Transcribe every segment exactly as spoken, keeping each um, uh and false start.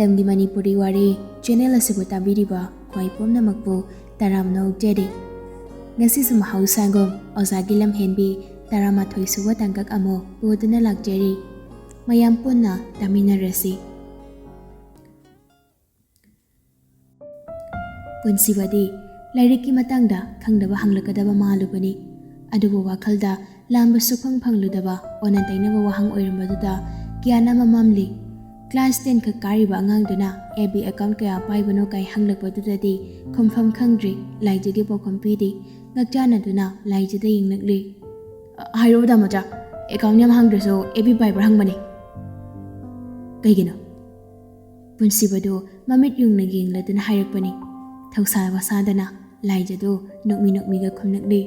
ꯃꯇꯝꯒꯤ ꯃꯅꯤꯄꯨꯔꯤ ꯋꯥꯔꯤ ꯆꯦꯅꯦꯜ ꯑꯁꯤꯕꯨ ꯇꯥꯕꯤꯔꯤꯕ ꯈ꯭ꯋꯥꯏ ꯄꯨꯝꯅꯃꯛꯄꯨ ꯇꯔꯥꯝꯅ ꯑꯣꯛꯆꯔꯤ꯫ ꯉꯁꯤꯁꯨ ꯃꯍꯧꯁꯥꯒꯨꯝ ꯑꯣꯖꯥꯒꯤ ꯂꯝꯍꯦꯟꯕꯤ ꯇꯔꯥꯃꯥꯊꯣꯏ ꯁꯨꯕ ꯇꯥꯡꯀꯛ ꯑꯃꯨꯛ ꯄꯨꯗꯨꯅ ꯂꯥꯛꯆꯔꯤ꯫ ꯃꯌꯥꯝ ꯄꯨꯟꯅ ꯇꯥꯃꯤꯟꯅꯔꯁꯤ꯫ ꯄꯨꯟꯁꯤꯕꯗꯤ ꯂꯥꯏꯔꯤꯛꯀꯤ ꯃꯇꯥꯡꯗ ꯈꯪꯗꯕ ꯍꯪꯂꯛꯀꯗꯕ ꯃꯥꯜꯂꯨꯕꯅꯤ꯫ ꯑꯗꯨꯕꯨ ꯋꯥꯈꯜꯗ ꯂꯥꯝꯕ ꯁꯨꯛꯐꯪ ꯐꯪꯂꯨꯗꯕ ꯑꯣꯟꯅ ꯇꯩꯅꯕ ꯋꯥꯍꯪ ꯑꯣꯏꯔꯝꯕꯗꯨꯗ ꯒ꯭ꯌꯥꯟ ꯑꯃ ꯃꯝꯂꯤ꯫ ꯀ꯭ꯂꯥꯁ ꯇꯦꯟ ꯈꯛ ꯀꯥꯔꯤꯕ ꯑꯉꯥꯡꯗꯨꯅ ꯑꯦꯐ ꯕꯤ ꯑꯦꯀꯥꯎꯟ ꯀꯌꯥ ꯄꯥꯏꯕꯅꯣ ꯀꯥꯏ ꯍꯪꯂꯛꯄꯗꯨꯗꯗꯤ ꯈꯨꯝꯐꯝ ꯈꯪꯗ꯭ꯔꯤ꯫ ꯂꯥꯏꯖꯒꯤ ꯄꯥꯎꯈꯨꯝ ꯄꯤꯗꯦ꯫ ꯉꯛꯆꯥꯟꯅꯗꯨꯅ ꯂꯥꯏꯖꯗ ꯌꯦꯡꯂꯛꯂꯤ꯫ "ꯑ, ꯍꯥꯏꯔꯛꯑꯣ ꯇꯥꯃꯣꯆꯥ, ꯑꯦꯀꯥꯎꯟ ꯌꯥꯝ ꯍꯥꯡꯗ꯭ꯔꯁꯨ ꯑꯦꯐ ꯕꯤ ꯄꯥꯏꯕ꯭ꯔꯥ ꯍꯪꯕꯅꯦ꯫" "ꯀꯩꯒꯤꯅꯣ?" ꯄꯨꯟꯁꯤꯕꯗꯨ ꯃꯃꯤꯠ ꯌꯨꯡꯅ ꯌꯦꯡꯂꯗꯨꯅ ꯍꯥꯏꯔꯛꯄꯅꯤ꯫ ꯊꯧꯁꯥ ꯋꯥꯁꯥꯗꯅ ꯂꯥꯏꯖꯗꯨ ꯅꯣꯛꯃꯤ ꯅꯣꯛꯃꯤꯒ ꯈꯨꯝꯂꯛꯂꯤ꯫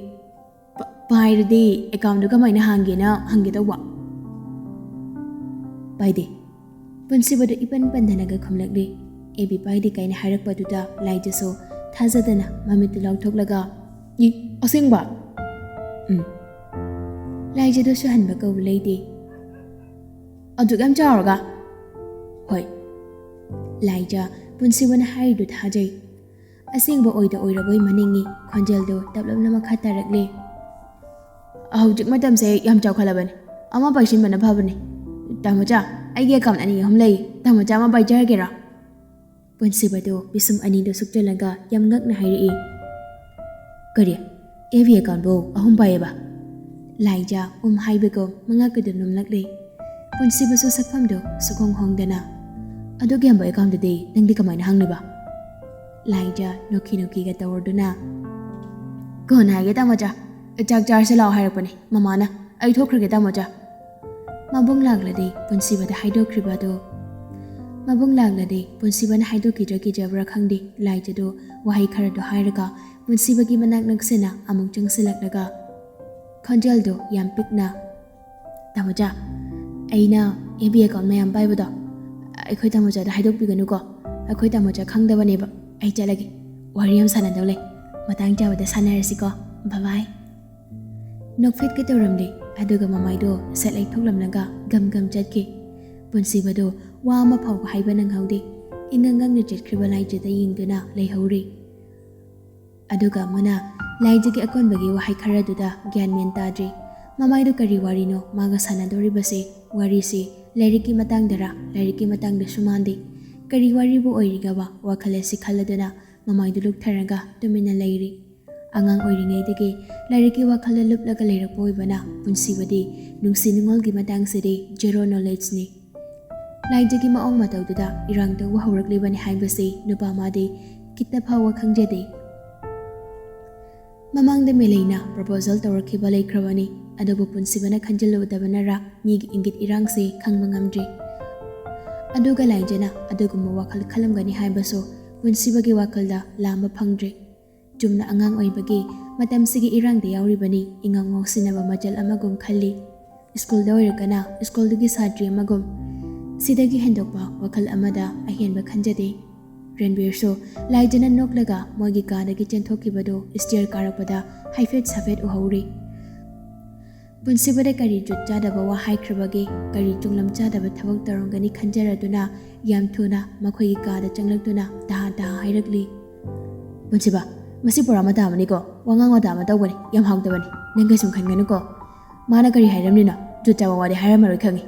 "ꯄ-, ꯄꯥꯏꯔꯗꯤ ꯑꯦꯀꯥꯎꯟꯗꯨ ꯀꯃꯥꯏꯅ ꯍꯥꯡꯒꯦꯅ ꯍꯪꯒꯦ ꯇꯧꯕ꯫" "ꯄꯥꯏꯗꯦ꯫" ꯄꯨꯟꯁꯤꯕꯗꯨ ꯏꯄꯟ ꯄꯟꯗꯅꯒ ꯈꯨꯝꯂꯛꯂꯤ꯫ "ꯑꯦꯐ ꯕꯤ ꯄꯥꯏꯗꯦ" ꯀꯥꯏꯅ ꯍꯥꯏꯔꯛꯄꯗꯨꯗ ꯂꯥꯏꯖꯁꯨ ꯊꯥꯖꯗꯅ ꯃꯃꯤꯠꯇꯨ ꯂꯥꯎꯊꯣꯛꯂꯒ, "ꯏ, ꯑꯁꯦꯡꯕ?" "ꯎꯝ꯫" ꯂꯥꯏꯖꯗꯨ ꯁꯨꯍꯟꯕ ꯀꯧꯕ ꯂꯩꯇꯦ꯫ "ꯑꯗꯨꯛ ꯌꯥꯝ ꯆꯥꯎꯔꯒ?" "ꯍꯣꯏ꯫" ꯂꯥꯏꯖ ꯄꯨꯟꯁꯤꯕꯅ ꯍꯥꯏꯔꯤꯗꯨ ꯊꯥꯖꯩ꯫ ꯑꯁꯦꯡꯕ ꯑꯣꯏꯗ ꯑꯣꯏꯔꯕꯣꯏ ꯃꯅꯤꯡꯉꯤ꯫ ꯈꯣꯟꯖꯦꯜꯗꯨ ꯇꯞꯂꯞꯅ ꯃꯈꯥ ꯇꯥꯔꯛꯂꯤ꯫ "ꯍꯧꯖꯤꯛ ꯃꯇꯝꯁꯦ ꯌꯥꯝ ꯆꯥꯎꯈꯠꯂꯕꯅꯤ꯫ ꯑꯃ ꯄꯥꯏꯁꯤꯟꯕꯅ ꯐꯕꯅꯤ꯫ ꯇꯥꯃꯣꯆꯥ, ꯑꯩꯒꯤ ꯑꯦꯀꯥꯎꯟ ꯑꯅꯤ ꯑꯍꯨꯝ ꯂꯩ꯫ ꯇꯥꯃꯣꯆꯥ ꯑꯃ ꯄꯥꯏꯖꯔꯒꯦꯔꯥ?" ꯄꯨꯟꯁꯤꯕꯗꯨ ꯄꯤꯁꯨꯝ ꯑꯅꯤꯗꯨ ꯁꯨꯞꯆꯜꯂꯒ ꯌꯥꯝ ꯉꯛꯅ ꯍꯥꯏꯔꯛꯏ꯫ "ꯀꯔꯤ? ꯑꯦꯐ ꯕꯤ ꯑꯦꯀꯥꯎꯟꯕꯨ ꯑꯍꯨꯝ ꯄꯥꯏꯌꯦꯕ?" ꯂꯥꯏꯖ ꯎꯝ ꯍꯥꯏꯕꯒꯨꯝ ꯃꯉꯛꯀꯗꯨ ꯅꯣꯝꯂꯛꯂꯤ꯫ ꯄꯨꯟꯁꯤꯕꯁꯨ ꯁꯛꯐꯝꯗꯨ ꯁꯨꯛꯍꯣꯡ ꯍꯣꯡꯗꯅ, "ꯑꯗꯨꯛ ꯌꯥꯝꯕ ꯑꯦꯀꯥꯎꯟꯗꯨꯗꯤ ꯅꯪꯗꯤ ꯀꯃꯥꯏꯅ ꯍꯪꯂꯤꯕ?" ꯂꯥꯏꯖ ꯅꯣꯛꯈꯤ ꯅꯣꯛꯈꯤꯒ ꯇꯧꯔꯗꯨꯅ, "ꯀꯣꯟꯅ ꯍꯥꯏꯒꯦ ꯇꯥꯃꯣꯆꯥ, ꯆꯥꯛ ꯆꯥꯔꯁꯤ ꯂꯥꯛꯑꯣ ꯍꯥꯏꯔꯛꯄꯅꯦ ꯃꯃꯥꯅ꯫ ꯑꯩ ꯊꯣꯛꯈ꯭ꯔꯒꯦ ꯇꯥꯃꯣꯆꯥ꯫" ꯃꯕꯨꯡ ꯂꯥꯛꯂꯗꯤ ꯄꯨꯟꯁꯤꯕꯗ ꯍꯥꯏꯗꯣꯛꯈ꯭ꯔꯤꯕ ꯑꯗꯨ, ꯃꯕꯨꯡ ꯂꯥꯛꯂꯗꯤ ꯄꯨꯟꯁꯤꯕꯅ ꯍꯥꯏꯗꯣꯛꯈꯤꯗ꯭ꯔꯥ ꯀꯤꯖꯕ꯭ꯔꯥ ꯈꯪꯗꯦ, ꯂꯥꯏꯖꯗꯨ ꯋꯥꯍꯩ ꯈꯔꯗꯣ ꯍꯥꯏꯔꯒ ꯄꯨꯟꯁꯤꯕꯒꯤ ꯃꯅꯥꯛ ꯅꯛꯁꯤꯟꯅ ꯑꯃꯨꯛ ꯆꯪꯁꯤꯜꯂꯛꯂꯒ ꯈꯣꯟꯖꯦꯜꯗꯣ ꯌꯥꯝ ꯄꯤꯛꯅ, "ꯇꯥꯃꯣꯆꯥ, ꯑꯩꯅ ꯑꯦꯐ ꯕꯤ ꯑꯦꯀꯥꯎꯟ ꯃꯌꯥꯝ ꯄꯥꯏꯕꯗꯣ ꯑꯩꯈꯣꯏ ꯇꯥꯃꯣꯆꯥꯗ ꯍꯥꯏꯗꯣꯛꯄꯤꯒꯅꯨꯀꯣ꯫ ꯑꯩꯈꯣꯏ ꯇꯥꯃꯣꯆꯥ ꯈꯪꯗꯕꯅꯦꯕ꯫ ꯑꯩ ꯆꯠꯂꯒꯦ꯫ ꯋꯥꯔꯤ ꯌꯥꯝ ꯁꯥꯟꯅꯗꯧ ꯂꯩ꯫ ꯃꯇꯥꯡ ꯆꯥꯕꯗ ꯁꯥꯟꯅꯔꯁꯤꯀꯣ꯫ ꯕꯥꯏ ꯕꯥꯏ꯫" ꯅꯣꯛꯐꯦꯠꯀ ꯇꯧꯔꯝꯂꯦ꯫ ꯑꯗꯨꯒ ꯃꯃꯥꯏꯗꯣ ꯁꯠ ꯂꯩꯊꯣꯛꯂꯝꯂꯒ ꯒꯝ ꯒꯝ ꯆꯠꯈꯤ꯫ ꯄꯨꯟꯁꯤꯕꯗꯣ ꯋꯥ ꯑꯃ ꯐꯥꯎꯕ ꯍꯥꯏꯕ ꯅꯪꯍꯧꯗꯦ꯫ ꯏꯉꯪ ꯉꯪꯅ ꯆꯠꯈ꯭ꯔꯤꯕ ꯂꯥꯏꯖꯗ ꯌꯦꯡꯗꯨꯅ ꯂꯩꯍꯧꯔꯤ꯫ ꯑꯗꯨꯒ ꯑꯃꯅ ꯂꯥꯏꯖꯒꯤ ꯑꯀꯣꯟꯕꯒꯤ ꯋꯥꯍꯩ ꯈꯔꯗꯨꯗ ꯒ꯭ꯌꯥꯟ ꯃꯦꯟ ꯇꯥꯗ꯭ꯔꯤ꯫ ꯃꯃꯥꯏꯗꯨ ꯀꯔꯤ ꯋꯥꯔꯤꯅꯣ ꯃꯥꯒ ꯁꯥꯟꯅꯗꯣꯔꯤꯕꯁꯦ? ꯋꯥꯔꯤꯁꯤ ꯂꯥꯏꯔꯤꯛꯀꯤ ꯃꯇꯥꯡꯗꯔ? ꯂꯥꯏꯔꯤꯛꯀꯤ ꯃꯇꯥꯡꯗꯁꯨ ꯃꯥꯟꯗꯦ꯫ ꯀꯔꯤ ꯋꯥꯔꯤꯕꯨ ꯑꯣꯏꯔꯤꯒꯕ? ꯋꯥꯈꯜ ꯑꯁꯤ ꯈꯜꯂꯗꯨꯅ ꯃꯃꯥꯏꯗꯨ ꯂꯨꯛꯊꯔꯒ ꯇꯨꯃꯤꯟꯅ ꯂꯩꯔꯤ꯫ ꯑꯉꯥꯡ ꯑꯣꯏꯔꯤꯉꯩꯗꯒꯤ ꯂꯥꯏꯔꯤꯛꯀꯤ ꯋꯥꯈꯜꯗ ꯂꯨꯞꯂꯒ ꯂꯩꯔꯛꯄ ꯑꯣꯏꯕꯅ ꯄꯨꯟꯁꯤꯕꯗꯤ ꯅꯨꯡꯁꯤ ꯅꯨꯡꯉꯣꯜꯒꯤ ꯃꯇꯥꯡꯁꯤꯗꯤ zero knowledgeꯅꯤ꯫ ꯂꯥꯏꯖꯒꯤ ꯃꯑꯣꯡ ꯃꯇꯧꯗꯨꯗ ꯏꯔꯥꯡ ꯇꯧꯕ ꯍꯧꯔꯛꯂꯤꯕꯅꯤ ꯍꯥꯏꯕꯁꯤ ꯅꯨꯄꯥ ꯃꯥꯗꯤ ꯈꯤꯇ ꯐꯥꯎꯕ ꯈꯪꯖꯗꯦ꯫ ꯃꯃꯥꯡꯗ ꯃꯦꯂꯩꯅ proposal ꯇꯧꯔꯛꯈꯤꯕ ꯂꯩꯈ꯭ꯔꯕꯅꯤ, ꯑꯗꯨꯕꯨ ꯄꯨꯟꯁꯤꯕꯅ ꯈꯟꯖꯤꯜꯂꯨꯗꯕꯅꯔ ꯃꯤꯒꯤ ꯏꯪꯒꯤꯠ ꯏꯔꯥꯡꯁꯤ ꯈꯪꯕ ꯉꯝꯗ꯭ꯔꯤ꯫ ꯑꯗꯨꯒ ꯂꯥꯏꯖꯅ ꯑꯗꯨꯒꯨꯝꯕ ꯋꯥꯈꯜ ꯈꯜꯂꯝꯒꯅꯤ ꯍꯥꯏꯕꯁꯨ ꯄꯨꯟꯁꯤꯕꯒꯤ ꯋꯥꯈꯜꯗ ꯂꯥꯝꯕ ꯐꯪꯗ꯭ꯔꯤ꯫ ꯆꯨꯝꯅ ꯑꯉꯥꯡ ꯑꯣꯏꯕꯒꯤ ꯃꯇꯝꯁꯤꯒꯤ ꯏꯔꯥꯡꯗ ꯌꯥꯎꯔꯤꯕꯅꯤ, ꯏꯉꯥꯎ ꯉꯥꯎꯁꯤꯟꯅꯕ ꯃꯆꯜ ꯑꯃꯒꯨꯝ ꯈꯜꯂꯤ꯫ ꯁ꯭ꯀꯨꯜꯗ ꯑꯣꯏꯔꯒꯅ ꯁ꯭ꯀꯨꯜꯗꯨꯒꯤ ꯁꯥꯇ꯭ꯔꯤ ꯑꯃꯒꯨꯝ꯫ ꯁꯤꯗꯒꯤ ꯍꯦꯟꯗꯣꯛꯄ ꯋꯥꯈꯜ ꯑꯃꯗ ꯑꯍꯦꯟꯕ ꯈꯟꯖꯗꯦ꯫ ꯔꯟꯕꯤꯔꯁꯨ ꯂꯥꯏꯖꯅ ꯅꯣꯛꯂꯒ ꯃꯣꯏꯒꯤ ꯀꯥꯗꯒꯤ ꯆꯦꯟꯊꯣꯛꯈꯤꯕꯗꯨ stair ꯀꯥꯔꯛꯄꯗ ꯍꯥꯏꯐꯦꯠ ꯁꯥꯐꯦꯠ ꯎꯍꯧꯔꯤ꯫ ꯄꯨꯟꯁꯤꯕꯗ ꯀꯔꯤ ꯖꯨꯠ ꯆꯥꯗꯕ ꯋꯥ ꯍꯥꯏꯈ꯭ꯔꯕꯒꯦ, ꯀꯔꯤ ꯆꯨꯡꯂꯝ ꯆꯥꯗꯕ ꯊꯕꯛ ꯇꯧꯔꯝꯒꯅꯤ ꯈꯟꯖꯔꯗꯨꯅ ꯌꯥꯝ ꯊꯨꯅ ꯃꯈꯣꯏꯒꯤ ꯀꯥꯗ ꯆꯪꯂꯛꯇꯨꯅ ꯇꯍꯥ ꯇꯍꯥ ꯍꯥꯏꯔꯛꯂꯤ꯫ "ꯄꯨꯟꯁꯤꯕ, ꯃꯁꯤ ꯄꯨꯔꯥ ꯃꯇꯥ ꯑꯃꯅꯤꯀꯣ, ꯋꯥꯉꯥꯡ ꯋꯥꯇꯥ ꯑꯃ ꯇꯧꯕꯅꯤ, ꯌꯥꯝ ꯍꯥꯎꯇꯕꯅꯤ, ꯅꯪ ꯀꯩꯁꯨꯝ ꯈꯟꯒꯅꯨꯀꯣ꯫ ꯃꯥꯅ ꯀꯔꯤ ꯍꯥꯏꯔꯝꯂꯤꯅꯣ? ꯖꯨꯠ ꯆꯥꯕ ꯋꯥꯗꯤ ꯍꯥꯏꯔꯝꯃꯔꯣꯏ ꯈꯪꯉꯤ꯫"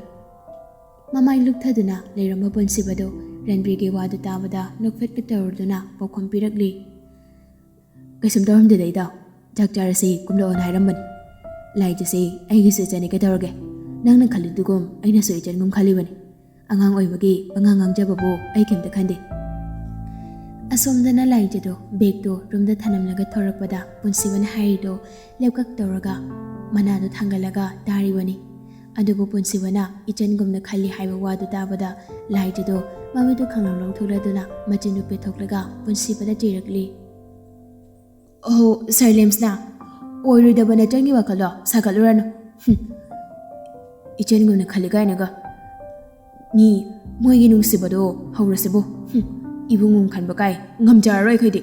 ꯃꯃꯥꯏ ꯂꯨꯛꯊꯗꯨꯅ ꯂꯩꯔꯝꯕ ꯄꯨꯟꯁꯤꯕꯗꯨ ꯔꯟꯕꯤꯔꯒꯤ ꯋꯥꯗꯨ ꯇꯥꯕꯗ ꯅꯣꯛꯐꯦꯠꯀ ꯇꯧꯔꯗꯨꯅ ꯄꯥꯎꯈꯨꯝ ꯄꯤꯔꯛꯂꯤ꯫ "ꯀꯩꯁꯨꯝ ꯇꯧꯔꯝꯗꯦꯗ ꯏꯇꯥꯎ, ꯆꯥꯛ ꯆꯥꯔꯁꯤ ꯀꯨꯝꯂꯛꯑꯣꯅ ꯍꯥꯏꯔꯝꯕꯅꯤ꯫ ꯂꯥꯏꯖꯁꯤ ꯑꯩꯒꯤꯁꯨ ꯏꯆꯟꯅꯤ ꯀꯩꯗꯧꯔꯒꯦ? ꯅꯪꯅ ꯈꯜꯂꯤꯗꯨꯒꯨꯝ ꯑꯩꯅꯁꯨ ꯏꯆꯟꯒꯨꯝ ꯈꯜꯂꯤꯕꯅꯤ꯫ ꯑꯉꯥꯡ ꯑꯣꯏꯕꯒꯤ ꯄꯉꯥꯡ ꯉꯥꯡꯖꯕꯕꯨ ꯑꯩ ꯀꯩꯝꯇ ꯈꯟꯗꯦ꯫" ꯑꯁꯣꯝꯗꯅ ꯂꯥꯏꯖꯗꯣ ꯕꯦꯒꯇꯣ ꯔꯨꯝꯗ ꯊꯅꯝꯂꯒ ꯊꯣꯔꯛꯄꯗ ꯄꯨꯟꯁꯤꯕꯅ ꯍꯥꯏꯔꯤꯗꯣ ꯂꯦꯞꯀꯛ ꯇꯧꯔꯒ ꯃꯅꯥꯗꯣ ꯊꯥꯡꯒꯠꯂꯒ ꯇꯥꯔꯤꯕꯅꯤ꯫ ꯑꯗꯨꯕꯨ ꯄꯨꯟꯁꯤꯕꯅ ꯏꯆꯟꯒꯨꯝꯅ ꯈꯜꯂꯤ ꯍꯥꯏꯕ ꯋꯥꯗꯨ ꯇꯥꯕꯗ ꯂꯥꯏꯖꯗꯣ ꯃꯃꯤꯠꯇꯨ ꯈꯪꯂꯥꯎ ꯂꯥꯎꯊꯣꯛꯂꯗꯨꯅ ꯃꯆꯤꯟꯗꯨ ꯄꯦꯊꯣꯛꯂꯒ ꯄꯨꯟꯁꯤꯕꯗ ꯆꯩꯔꯛꯂꯤ꯫ "ꯑꯣꯍꯣ, ꯁꯥꯔ ꯂꯦꯝꯁꯅ ꯑꯣꯏꯔꯣꯏꯗꯕ ꯅꯆꯟꯒꯤ ꯋꯥꯈꯜꯗꯣ ꯁꯥꯒꯠꯂꯨꯔꯅꯨ꯫ ꯍꯨꯝ꯫ ꯏꯆꯟꯒꯨꯝꯅ ꯈꯜꯂꯤ ꯀꯥꯏꯅꯒ꯫ ꯃꯤ ꯃꯣꯏꯒꯤ ꯅꯨꯡꯁꯤꯕꯗꯣ ꯍꯧꯔꯁꯤꯕꯨ꯫ ꯍꯨꯝ꯫ ꯏꯕꯨꯡꯒꯨꯝ ꯈꯟꯕ ꯀꯥꯏ ꯉꯝꯖꯔꯔꯣꯏ ꯑꯩꯈꯣꯏꯗꯤ꯫"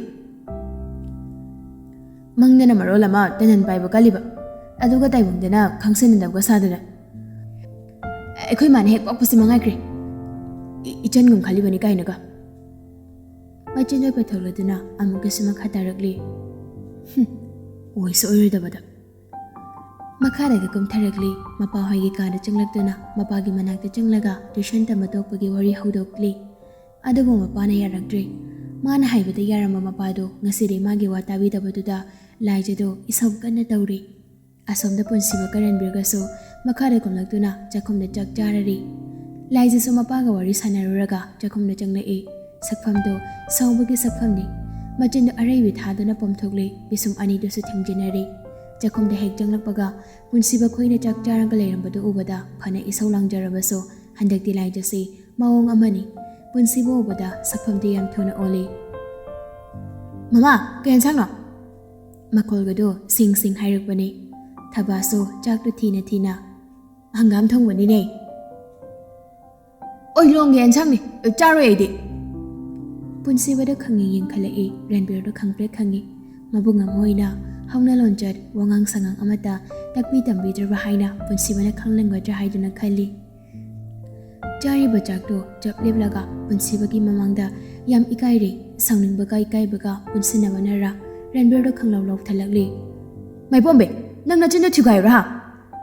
ꯃꯪꯗꯅ ꯃꯔꯣꯜ ꯑꯃ ꯇꯅꯟ ꯄꯥꯏꯕ ꯀꯜꯂꯤꯕ, ꯑꯗꯨꯒ ꯇꯥꯏꯕꯪꯗꯅ ꯈꯪꯁꯟꯅꯗꯕꯒ ꯁꯥꯗꯅ꯫ ꯑꯩꯈꯣꯏ ꯃꯥꯅ ꯍꯦꯛ ꯄꯣꯛꯄꯁꯤ ꯃꯉꯥꯏꯈ꯭ꯔꯦ꯫ ꯏ- ꯏꯆꯟꯒꯨꯝ ꯈꯜꯂꯤꯕꯅꯤ ꯀꯥꯏꯅꯒ꯫ ꯃꯆꯤꯟꯗꯣ ꯄꯦꯊꯣꯛꯂꯗꯨꯅ ꯑꯃꯨꯛꯀꯁꯨ ꯃꯈꯥ ꯇꯥꯔꯛꯂꯤ꯫ "ꯍꯨꯝ, ꯑꯣꯏꯁꯨ ꯑꯣꯏꯔꯣꯏꯗꯕꯗ"꯫ ꯃꯈꯥꯗꯒꯤ ꯀꯨꯝꯊꯔꯛꯂꯤ꯫ ꯃꯄꯥ ꯍꯣꯏꯒꯤ ꯀꯥꯗ ꯆꯪꯂꯛꯇꯨꯅ ꯃꯄꯥꯒꯤ ꯃꯅꯥꯛꯇ ꯆꯪꯂꯒ ꯇ꯭ꯌꯨꯁꯟ ꯇꯝꯕ ꯇꯣꯛꯄꯒꯤ ꯋꯥꯔꯤ ꯍꯧꯗꯣꯛꯂꯤ꯫ ꯑꯗꯨꯕꯨ ꯃꯄꯥꯅ ꯌꯥꯔꯛꯇ꯭ꯔꯦ꯫ ꯃꯥꯅ ꯍꯥꯏꯕꯗ ꯌꯥꯔꯝꯕ ꯃꯄꯥꯗꯣ ꯉꯁꯤꯗꯤ ꯃꯥꯒꯤ ꯋꯥ ꯇꯥꯕꯤꯗꯕꯗꯨꯗ ꯂꯥꯏꯖꯗꯣ ꯏꯁꯧ ꯀꯟꯅ ꯇꯧꯔꯤ꯫ ꯑꯁꯣꯝꯗ ꯄꯨꯟꯁꯤꯕꯒ ꯔꯟꯕꯤꯔꯒꯁꯨ ꯃꯈꯥꯗ ꯀꯨꯝꯂꯛꯇꯨꯅ ꯆꯥꯛꯈꯨꯝꯗ ꯆꯥꯛ ꯆꯥꯔꯔꯤ꯫ ꯂꯥꯏꯖꯁꯨ ꯃꯄꯥꯒ ꯋꯥꯔꯤ ꯁꯥꯟꯅꯔꯨꯔꯒ ꯆꯥꯛꯈꯨꯝꯗ ꯆꯪꯂꯛꯏ꯫ ꯁꯛꯐꯝꯗꯨ ꯁꯥꯎꯕꯒꯤ ꯁꯛꯐꯝꯅꯤ꯫ ꯃꯆꯤꯟꯗꯨ ꯑꯔꯩꯕꯤ ꯊꯥꯗꯨꯅ ꯄꯣꯝꯊꯣꯛꯂꯤ꯫ ꯄꯤꯁꯨꯝ ꯑꯅꯤꯗꯨꯁꯨ ꯊꯤꯡꯖꯤꯟꯅꯔꯤ꯫ ꯆꯥꯛꯈꯨꯝꯗ ꯍꯦꯛ ꯆꯪꯂꯛꯄꯒ ꯄꯨꯟꯁꯤꯕ ꯈꯣꯏꯅ ꯆꯥꯛ ꯆꯥꯔꯒ ꯂꯩꯔꯝꯕꯗꯨ ꯎꯕꯗ ꯐꯅ ꯏꯁꯧ ꯂꯥꯡꯖꯔꯕꯁꯨ ꯍꯟꯗꯛꯇꯤ ꯂꯥꯏꯖꯁꯤ ꯃꯑꯣꯡ ꯑꯃꯅꯤ꯫ ꯄꯨꯟꯁꯤꯕꯨ ꯎꯕꯗ ꯁꯛꯐꯝꯗꯤ ꯌꯥꯝ ꯊꯨꯅ ꯑꯣꯜꯂꯤ꯫ "ꯃꯃꯥ, ꯀꯩ ꯌꯦꯟꯁꯥꯡꯅꯣ?" ꯃꯈꯣꯜꯒꯗꯣ ꯁꯤꯡ ꯁꯤꯡ ꯍꯥꯏꯔꯛꯄꯅꯤ꯫ ꯊꯕꯥꯁꯨ ꯆꯥꯛꯇꯨ ꯊꯤꯅ ꯊꯤꯅ, "ꯍꯪꯒꯥꯝ ꯊꯣꯡꯕꯅꯤꯅꯦ꯫ ꯑꯣꯏꯂꯣꯡꯒꯤ ꯌꯦꯟꯁꯥꯡꯅꯤ, ꯆꯥꯔꯣꯏ ꯑꯩꯗꯤ"꯫ ꯄꯨꯟꯁꯤꯕꯗ ꯈꯪꯉꯤ ꯌꯦꯡꯈꯠꯂꯛꯏ꯫ ꯔꯟꯕꯤꯔꯗꯣ ꯈꯪꯄ꯭ꯔꯦꯛ ꯈꯪꯉꯤ꯫ ꯃꯕꯨꯡ ꯑꯃ ꯑꯣꯏꯅ ꯍꯧꯅ ꯂꯣꯟꯆꯠ, ꯋꯥꯉꯥꯡ ꯁꯉꯥꯡ ꯑꯃꯠꯇ ꯇꯥꯛꯄꯤ ꯇꯝꯕꯤꯗ꯭ꯔꯕ꯭ꯔꯥ ꯍꯥꯏꯅ ꯄꯨꯟꯁꯤꯕꯅ ꯈꯪꯂꯝꯒꯗ꯭ꯔꯥ ꯍꯥꯏꯗꯨꯅ ꯈꯜꯂꯤ꯫ ꯆꯥꯔꯤꯕ ꯆꯥꯛꯇꯣ ꯆꯞ ꯂꯦꯞꯂꯒ ꯄꯨꯟꯁꯤꯕꯒꯤ ꯃꯃꯥꯡꯗ ꯌꯥꯝ ꯏꯀꯥꯏꯔꯦ꯫ ꯁꯥꯎꯅꯤꯡꯕꯒ ꯏꯀꯥꯏꯕꯒ ꯄꯨꯟꯁꯤꯟꯅꯕꯅꯔ ꯔꯟꯕꯤꯔꯗꯣ ꯈꯪꯂꯧ ꯂꯧꯊꯜꯂꯛꯂꯤ꯫ "ꯃꯥꯏꯄꯣꯝꯕꯤ, ꯅꯪ ꯅꯆꯤꯟꯗꯣ ꯊꯨꯒꯥꯏꯕ꯭ꯔꯥ ꯍꯥ?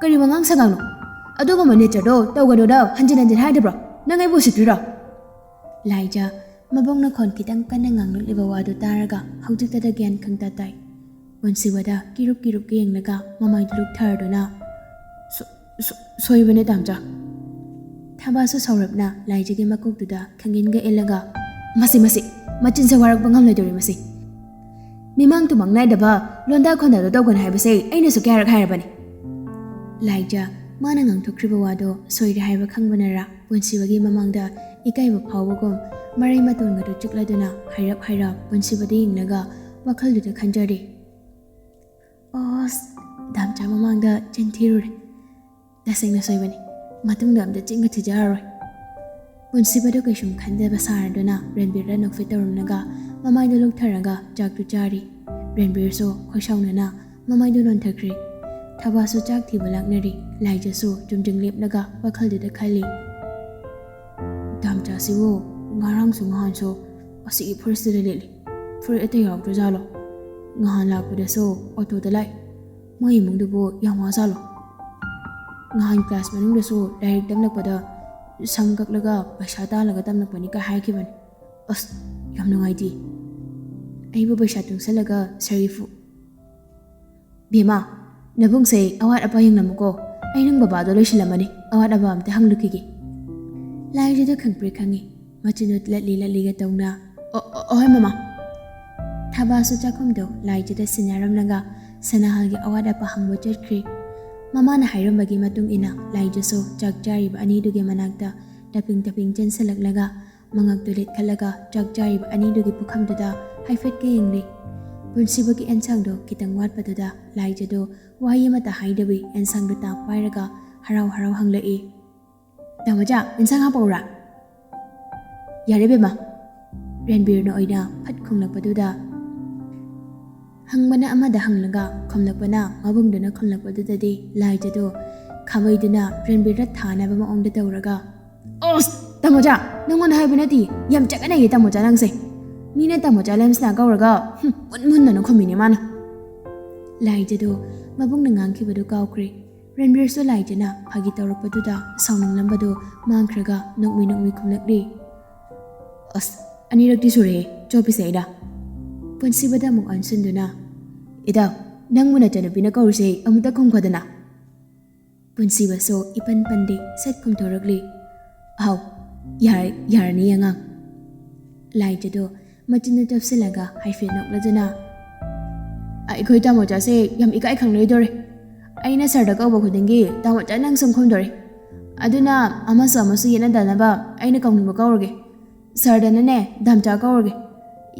ꯀꯔꯤ ꯋꯥꯉꯥꯡ ꯁꯉꯥꯡꯅꯣ? ꯑꯗꯨꯒꯨꯝꯕ ꯅꯦꯆꯔꯗꯣ ꯇꯧꯒꯅꯨꯗ ꯍꯟꯖꯤꯟ ꯍꯟꯖꯤꯟ ꯍꯥꯏꯗꯕ꯭ꯔꯣ? ꯅꯪ ꯑꯩꯕꯨ ꯎꯁꯤꯠꯇ꯭ꯔꯤꯔꯣ?" ꯂꯥꯏꯖ ꯃꯕꯣꯛꯅ ꯈꯣꯟ ꯈꯤꯇꯪ ꯀꯟꯅ ꯉꯥꯡꯂꯛꯂꯤꯕ ꯋꯥꯗꯨ ꯇꯥꯔꯒ ꯍꯧꯖꯤꯛꯇꯗ ꯒ꯭ꯌꯥꯟ ꯈꯪꯇ ꯇꯥꯏ꯫ ꯄꯨꯟꯁꯤꯕꯗ ꯀꯤꯔꯨꯞ ꯀꯤꯔꯨꯞꯀ ꯌꯦꯡꯂꯒ ꯃꯃꯥꯏꯗꯨ ꯂꯨꯛꯊꯔꯗꯨꯅ, "ꯁꯣ-, ꯁꯣ-, ꯁꯣꯏꯕꯅꯦ ꯇꯥꯝꯆꯥ"꯫ ꯊꯕꯥꯁꯨ ꯁꯧꯔꯞꯅ ꯂꯥꯏꯖꯒꯤ ꯃꯀꯣꯛꯇꯨꯗ ꯈꯪꯒꯤꯟꯒ ꯏꯜꯂꯒ, "ꯃꯁꯤ, ꯃꯁꯤ, ꯃꯆꯤꯟꯁꯦ ꯋꯥꯔꯛꯄ ꯉꯝꯂꯣꯏꯗꯧꯔꯤ ꯃꯁꯤ꯫ ꯃꯤꯃꯥꯡ ꯇꯨꯃꯥꯡ ꯅꯥꯏꯗꯕ ꯂꯣꯟꯗꯥ ꯈꯣꯟꯗꯥꯗꯣ ꯇꯧꯒꯅꯨ ꯍꯥꯏꯕꯁꯦ ꯑꯩꯅꯁꯨ ꯀꯌꯥꯔꯛ ꯍꯥꯏꯔꯕꯅꯤ"꯫ ꯂꯥꯏꯖ ꯃꯥꯅ ꯉꯥꯡꯊꯣꯛꯈ꯭ꯔꯤꯕ ꯋꯥꯗꯣ ꯁꯣꯏꯔꯦ ꯍꯥꯏꯕ ꯈꯪꯕꯅꯔ ꯄꯨꯟꯁꯤꯕꯒꯤ ꯃꯃꯥꯡꯗ ꯏꯀꯥꯏꯕ ꯐꯥꯎꯕꯒꯨꯝ ꯃꯔꯩ ꯃꯇꯣꯟꯒꯗꯨ ꯆꯤꯛꯂꯗꯨꯅ ꯍꯥꯏꯔꯞ ꯍꯥꯏꯔꯞ ꯄꯨꯟꯁꯤꯕꯗ ꯌꯦꯡꯂꯒ ꯋꯥꯈꯜꯗꯨꯗ ꯈꯟꯖꯔꯤ꯫ "ꯑꯣꯁ, ꯗꯥꯝꯆꯥ ꯃꯃꯥꯡꯗ ꯆꯤꯟ ꯊꯤꯔꯨꯔꯦ꯫ ꯇꯁꯦꯡꯅ ꯁꯣꯏꯕꯅꯤ꯫ ꯃꯇꯨꯡꯗ ꯑꯝꯇ ꯆꯤꯟꯒ ꯊꯤꯖꯔꯔꯣꯏ"꯫ ꯄꯨꯟꯁꯤꯕꯗꯨ ꯀꯩꯁꯨꯝ ꯈꯟꯗꯕ ꯁꯥꯔꯗꯨꯅ ꯔꯟꯕꯤꯔꯗ ꯅꯣꯛꯐꯦꯠ ꯇꯧꯔꯝꯂꯒ ꯃꯃꯥꯏꯗꯨ ꯂꯨꯛꯊꯔꯒ ꯆꯥꯛꯇꯨ ꯆꯥꯔꯤ꯫ ꯔꯟꯕꯤꯔꯁꯨ ꯈꯣꯏꯁꯥꯎꯅꯅ ꯃꯃꯥꯏꯗꯨ ꯅꯣꯟꯊꯈ꯭ꯔꯦ꯫ ꯊꯕꯥꯁꯨ ꯆꯥꯛ ꯊꯤꯕ ꯂꯥꯛꯅꯔꯤ꯫ ꯂꯥꯏꯖꯁꯨ ꯆꯨꯝꯗ꯭ꯔꯤꯡ ꯂꯦꯞꯂꯒ ꯋꯥꯈꯜꯗꯨꯗ ꯈꯜꯂꯤ꯫ ꯗꯥꯝꯆꯥꯁꯤꯕꯨ ꯉꯔꯥꯡꯁꯨ ꯉꯍꯥꯟꯁꯨ ꯑꯁꯤꯒꯤ ꯐꯨꯔꯤꯠꯁꯤꯗ ꯂꯤꯠꯂꯤ꯫ ꯐꯨꯔꯤꯠ ꯑꯇꯩ ꯌꯥꯎꯗ꯭ꯔꯖꯥꯠꯂꯣ? ꯉꯍꯥꯟ ꯂꯥꯛꯄꯗꯁꯨ ꯑꯣꯇꯣꯗ ꯂꯥꯛꯏ꯫ ꯃꯣꯏ ꯏꯃꯨꯡꯗꯨꯕꯨ ꯌꯥꯝ ꯋꯥꯖꯥꯠꯂꯣ? ꯉꯍꯥꯟ ꯀ꯭ꯂꯥꯁ ꯃꯅꯨꯡꯗꯁꯨ ꯂꯥꯏꯔꯤꯛ ꯇꯝꯂꯛꯄꯗ ꯁꯝ ꯀꯛꯂꯒ ꯄꯩꯁꯥ ꯇꯥꯜꯂꯒ ꯇꯝꯂꯛꯄꯅꯤ ꯀꯥꯏ ꯍꯥꯏꯈꯤꯕꯅꯤ꯫ ꯑꯁ, ꯌꯥꯝ ꯅꯨꯡꯉꯥꯏꯇꯦ꯫ ꯑꯩꯕꯨ ꯄꯩꯁꯥ ꯇꯨꯡꯁꯜꯂꯒ ꯁꯔꯤꯐꯨ꯫ ꯕꯦꯝꯃ, ꯅꯕꯨꯡꯁꯦ ꯑꯋꯥꯠ ꯑꯄꯥ ꯌꯦꯡꯂꯝꯃꯨꯀꯣ꯫ ꯑꯩ ꯅꯪ ꯕꯕꯥꯗꯣ ꯂꯣꯏꯁꯤꯜꯂꯝꯃꯅꯤ꯫ ꯑꯋꯥꯠ ꯑꯄꯥ ꯑꯝꯇ ꯍꯪꯂꯨꯈꯤꯒꯦ꯫ ꯂꯥꯏꯖꯗꯣ ꯈꯪꯄ꯭ꯔꯦꯛ ꯈꯪꯉꯤ꯫ ꯃꯆꯤꯟꯗꯣ ꯂꯠꯂꯤ ꯂꯠꯂꯤꯒ ꯇꯧꯅ, "ꯑꯣ, ꯑꯣ, ꯑꯣꯍꯣꯏ ꯃꯃꯥ"꯫ ꯊꯕꯥꯁꯨ ꯆꯥꯛꯈꯨꯝꯗꯣ ꯂꯥꯏꯖꯗ ꯁꯤꯟꯅꯔꯝꯂꯒ ꯁꯅꯥꯍꯜꯒꯤ ꯑꯋꯥꯠ ꯑꯄꯥ ꯍꯪꯕ ꯆꯠꯈ꯭ꯔꯤ꯫ ꯃꯃꯥꯅ ꯍꯥꯏꯔꯝꯕꯒꯤ ꯃꯇꯨꯡ ꯏꯟꯅ ꯂꯥꯏꯖꯁꯨ ꯆꯥꯛ ꯆꯥꯔꯤꯕ ꯑꯅꯤꯗꯨꯒꯤ ꯃꯅꯥꯛꯇ ꯇꯞꯄꯤꯡ ꯇꯞꯄꯤꯡ ꯆꯦꯟꯁꯤꯜꯂꯛꯂꯒ ꯃꯉꯛꯇꯨ ꯂꯤꯠꯈꯠꯂꯒ ꯆꯥꯛ ꯆꯥꯔꯤꯕ ꯑꯅꯤꯗꯨꯒꯤ ꯄꯨꯈꯝꯗꯨꯗ ꯍꯥꯏꯐꯦꯠꯀ ꯌꯦꯡꯂꯤ꯫ ꯄꯨꯟꯁꯤꯕꯒꯤ ꯑꯦꯟꯁꯥꯡꯗꯣ ꯈꯤꯇꯪ ꯋꯥꯠꯄꯗꯨꯗ ꯂꯥꯏꯖꯗꯣ ꯋꯥꯍꯩ ꯑꯃꯠꯇ ꯍꯥꯏꯗꯕꯤ ꯑꯦꯟꯁꯥꯡꯗꯨ ꯇꯥꯞ ꯄꯥꯏꯔꯒ ꯍꯔꯥꯎ ꯍꯔꯥꯎ ꯍꯪꯂꯛꯏ, "ꯇꯥꯃꯣꯆꯥ, ꯑꯦꯟꯁꯥꯡ ꯍꯥꯞꯄꯛꯎꯔꯥ?" "ꯌꯥꯔꯦ ꯕꯦꯝꯃ"꯫ ꯔꯟꯕꯤꯔꯅ ꯑꯣꯏꯅ ꯐꯠ ꯈꯨꯝꯂꯛꯄꯗꯨꯗ, ꯍꯪꯕꯅ ꯑꯃꯗ ꯍꯪꯂꯒ ꯈꯨꯝꯂꯛꯄꯅ ꯃꯕꯨꯡꯗꯨꯅ ꯈꯨꯝꯂꯛꯄꯗꯨꯗꯗꯤ ꯂꯥꯏꯖꯗꯣ ꯈꯥꯕꯩꯗꯨꯅ ꯔꯟꯕꯤꯔꯗ ꯊꯥꯅꯕ ꯃꯑꯣꯡꯗ ꯇꯧꯔꯒ, "ꯑꯁ, ꯇꯥꯃꯣꯆꯥ, ꯅꯪꯉꯣꯟꯗ ꯍꯥꯏꯕ ꯅꯠꯇꯦ, ꯌꯥꯝ ꯆꯒꯠꯅꯩꯌꯦ ꯇꯥꯃꯣꯆꯥ ꯅꯪꯁꯦ꯫ ꯃꯤꯅ ꯇꯥꯃꯣꯆꯥ ꯂꯦꯝꯁꯅ ꯀꯧꯔꯒ, ꯍꯨꯝ, ꯃꯨꯟ ꯃꯨꯟꯗꯅ ꯈꯨꯝꯃꯤꯅꯦ ꯃꯥꯅ"꯫ ꯂꯥꯏꯖꯗꯣ ꯃꯕꯨꯡꯅ ꯉꯥꯡꯈꯤꯕꯗꯨ ꯀꯥꯎꯈ꯭ꯔꯦ꯫ ꯔꯟꯕꯤꯔꯁꯨ ꯂꯥꯏꯖꯅ ꯐꯥꯒꯤ ꯇꯧꯔꯛꯄꯗꯨꯗ ꯁꯥꯎꯅꯤꯡꯂꯝꯕꯗꯨ ꯃꯥꯡꯈ꯭ꯔꯒ ꯅꯣꯛꯃꯤ ꯅꯣꯛꯃꯤ ꯈꯨꯝꯂꯛꯂꯤ, "ꯑꯁ, ꯑꯅꯤꯔꯛꯇꯤ ꯁꯨꯔꯦꯍꯦ ꯆꯣꯞꯄꯤꯁꯦ ꯑꯩꯅ"꯫ ꯄꯨꯟꯁꯤꯕꯗ ꯑꯃꯨꯛ ꯑꯣꯟꯁꯤꯟꯗꯨꯅ, "ꯏꯇꯥꯎ, ꯅꯪꯕꯨ ꯅꯆꯟꯅꯨꯄꯤꯅ ꯀꯧꯔꯤꯁꯦ ꯑꯃꯨꯛꯇ ꯈꯨꯝꯈꯣꯗꯅ"꯫ ꯄꯨꯟꯁꯤꯕꯁꯨ ꯏꯄꯟ ꯄꯟꯗꯦ, ꯁꯠ ꯈꯨꯝꯊꯣꯔꯛꯂꯤ, "ꯑꯍꯥꯎ, ꯌꯥꯔ-, ꯌꯥꯔꯅꯤ ꯑꯉꯥꯡ"꯫ ꯂꯥꯏꯖꯗꯣ ꯃꯆꯤꯟꯗ ꯆꯞꯁꯤꯜꯂꯒ ꯍꯥꯏꯐꯦꯠ ꯅꯣꯛꯂꯗꯨꯅ, "ꯑꯩꯈꯣꯏ ꯇꯥꯃꯣꯆꯥꯁꯦ ꯌꯥꯝ ꯏꯀꯥꯏ ꯈꯪꯂꯣꯏꯗꯧꯔꯦ꯫ ꯑꯩꯅ ꯁꯥꯔꯗ ꯀꯧꯕ ꯈꯨꯗꯤꯡꯒꯤ ꯇꯥꯃꯣꯆꯥ ꯅꯪ ꯁꯨꯝ ꯈꯨꯝꯗꯣꯔꯦ꯫ ꯑꯗꯨꯅ ꯑꯃꯁꯨ ꯑꯃꯁꯨ ꯌꯦꯠꯅꯗꯅꯕ ꯑꯩꯅ ꯀꯧꯅꯤꯡꯕ ꯀꯧꯔꯒꯦ꯫ ꯁꯥꯔꯗꯅꯅꯦ ꯗꯥꯝꯆꯥ ꯀꯧꯔꯒꯦ꯫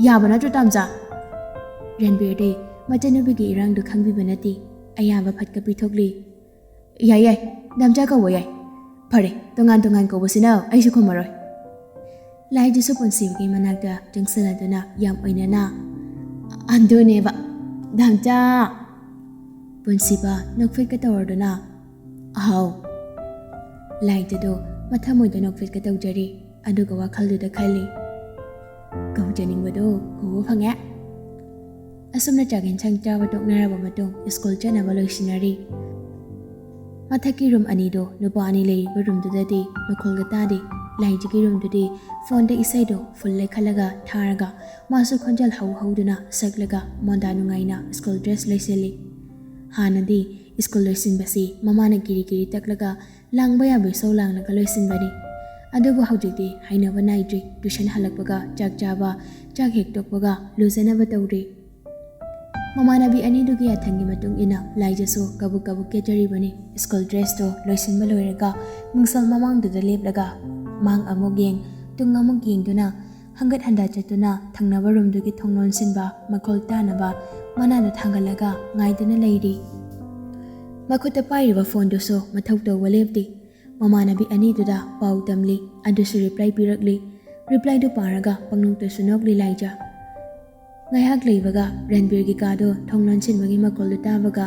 ꯌꯥꯕ ꯅꯠꯇ꯭ꯔꯣ ꯇꯥꯝꯆꯥ?" ꯔꯟꯕꯤꯔꯗꯤ ꯃꯆꯟꯅꯨꯄꯤꯒꯤ ꯏꯔꯥꯡꯗꯨ ꯈꯪꯕꯤꯕ ꯅꯠꯇꯦ꯫ ꯑꯌꯥꯕ ꯐꯠꯀ ꯄꯤꯊꯣꯛꯂꯤ꯫ "ꯌꯥꯏ, ꯌꯥꯏ, ꯗꯥꯝꯆꯥ ꯀꯧꯕ ꯌꯥꯏ꯫ ꯐꯔꯦ, ꯇꯣꯉꯥꯟ ꯇꯣꯉꯥꯟ ꯀꯧꯕꯁꯤꯅ ꯑꯩꯁꯨ ꯈꯨꯝꯃꯔꯣꯏ"꯫ ꯂꯥꯏꯗꯨꯁꯨ ꯄꯨꯟꯁꯤꯕꯒꯤ ꯃꯅꯥꯛꯇ ꯆꯪꯁꯤꯜꯂꯗꯨꯅ ꯌꯥꯝ ꯑꯣꯏꯅꯅ, "ꯑꯗꯨꯅꯦꯕ, ꯗꯥꯝꯆꯥ!" ꯄꯨꯟꯁꯤꯕ ꯅꯣꯛꯐꯦꯠꯀ ꯇꯧꯔꯗꯨꯅ, "ꯑꯍꯥꯎ!" ꯂꯥꯏꯗꯨꯗꯣ ꯃꯊꯃꯣꯏꯗ ꯅꯣꯛꯐꯦꯠꯀ ꯇꯧꯖꯔꯤ꯫ ꯑꯗꯨꯒ ꯋꯥꯈꯜꯗꯨꯗ ꯈꯜꯂꯤ, "ꯀꯧꯖꯅꯤꯡꯕꯗꯣ ꯀꯧꯕ ꯐꯪꯉꯦ"꯫ ꯑꯁꯨꯝꯅ ꯆꯥꯛ ꯌꯦꯟꯁꯥꯡ ꯆꯥꯕ ꯇꯣꯛꯅꯔꯕ ꯃꯇꯨꯡ ꯁ꯭ꯀꯨꯜ ꯆꯠꯅꯕ ꯂꯣꯏꯁꯤꯟꯅꯔꯤ꯫ ꯃꯊꯛꯀꯤ ꯔꯨꯝ ꯑꯅꯤꯗꯣ ꯅꯨꯄꯥ ꯑꯅꯤ ꯂꯩꯔꯤꯕ ꯔꯨꯝꯗꯨꯗꯗꯤ ꯃꯈꯣꯜꯒ ꯇꯥꯗꯦ꯫ ꯂꯥꯏꯖꯒꯤ ꯔꯨꯝꯗꯨꯗꯤ ꯐꯣꯟꯗ ꯏꯁꯩꯗꯣ ꯐꯨꯜ ꯂꯩꯈꯠꯂꯒ ꯊꯥꯔꯒ ꯃꯥꯁꯨ ꯈꯣꯟꯖꯦꯜ ꯍꯧ ꯍꯧꯗꯨꯅ ꯁꯛꯂꯒ ꯃꯣꯟꯗꯥ ꯅꯨꯡꯉꯥꯏꯅ ꯁ꯭ꯀꯨꯜ ꯗ꯭ꯔꯦꯁ ꯂꯩꯁꯤꯜꯂꯤ꯫ ꯍꯥꯟꯅꯗꯤ ꯁ꯭ꯀꯨꯜ ꯂꯣꯏꯁꯤꯟꯕꯁꯤ ꯃꯃꯥꯅ ꯀꯤꯔꯤ ꯀꯤꯔꯤ ꯇꯛꯂꯒ ꯂꯥꯡꯕ ꯌꯥꯕ ꯏꯁꯧ ꯂꯥꯡꯂꯒ ꯂꯣꯏꯁꯤꯟꯕꯅꯤ꯫ ꯑꯗꯨꯕꯨ ꯍꯧꯖꯤꯛꯇꯤ ꯍꯩꯅꯕ ꯅꯥꯏꯗ꯭ꯔꯤ꯫ ꯇ꯭ꯌꯨꯁꯟ ꯍꯜꯂꯛꯄꯒ ꯆꯥꯛ ꯆꯥꯕ, ꯆꯥꯛ ꯍꯦꯛ ꯇꯣꯛꯄꯒ ꯂꯨꯖꯅꯕ ꯇꯧꯔꯤ꯫ ꯃꯃꯥꯟꯅꯕꯤ ꯑꯅꯤꯗꯨꯒꯤ ꯌꯥꯊꯪꯒꯤ ꯃꯇꯨꯡ ꯏꯟꯅ ꯂꯥꯏꯖꯁꯨ ꯀꯕꯨꯛ ꯀꯕꯨꯛ ꯀꯦꯖꯔꯤꯕꯅꯤ꯫ ꯁ꯭ꯀꯨꯜ ꯗ꯭ꯔꯦꯁꯇꯣ ꯂꯣꯏꯁꯤꯟꯕ ꯂꯣꯏꯔꯒ ꯃꯤꯡꯁꯦꯜ ꯃꯃꯥꯡꯗꯨꯗ ꯂꯦꯞꯂꯒ ꯃꯥꯡ ꯑꯃꯨꯛ ꯌꯦꯡ, ꯇꯨꯡ ꯑꯃꯨꯛ ꯌꯦꯡꯗꯨꯅ ꯍꯪꯒꯠ ꯍꯟꯗ ꯆꯠꯇꯨꯅ ꯊꯪꯅꯕ ꯔꯨꯝꯗꯨꯒꯤ ꯊꯣꯡ ꯂꯣꯟꯁꯤꯟꯕ ꯃꯈꯣꯜ ꯇꯥꯅꯕ ꯃꯅꯥꯗꯨ ꯊꯥꯡꯒꯠꯂꯒ ꯉꯥꯏꯗꯨꯅ ꯂꯩꯔꯤ꯫ ꯃꯈꯨꯠꯇ ꯄꯥꯏꯔꯤꯕ ꯐꯣꯟꯗꯨꯁꯨ ꯃꯊꯧ ꯇꯧꯕ ꯂꯦꯞꯇꯦ꯫ ꯃꯃꯥꯟꯅꯕꯤ ꯑꯅꯤꯗꯨꯗ ꯄꯥꯎ ꯇꯝꯂꯤ, ꯑꯗꯨꯁꯨ ꯔꯤꯄ꯭ꯂꯥꯏ ꯄꯤꯔꯛꯂꯤ꯫ ꯔꯤꯄ꯭ꯂꯥꯏꯗꯨ ꯄꯥꯔꯒ ꯄꯪꯅꯣꯛꯇꯁꯨ ꯅꯣꯛꯂꯤ ꯂꯥꯏꯖ꯫ ꯉꯥꯏꯍꯥꯛ ꯂꯩꯕꯒ ꯔꯟꯕꯤꯔꯒꯤ ꯀꯥꯗꯣ ꯊꯣꯡ ꯂꯣꯟꯁꯤꯟꯕꯒꯤ ꯃꯈꯣꯜꯗꯨ ꯇꯥꯕꯒ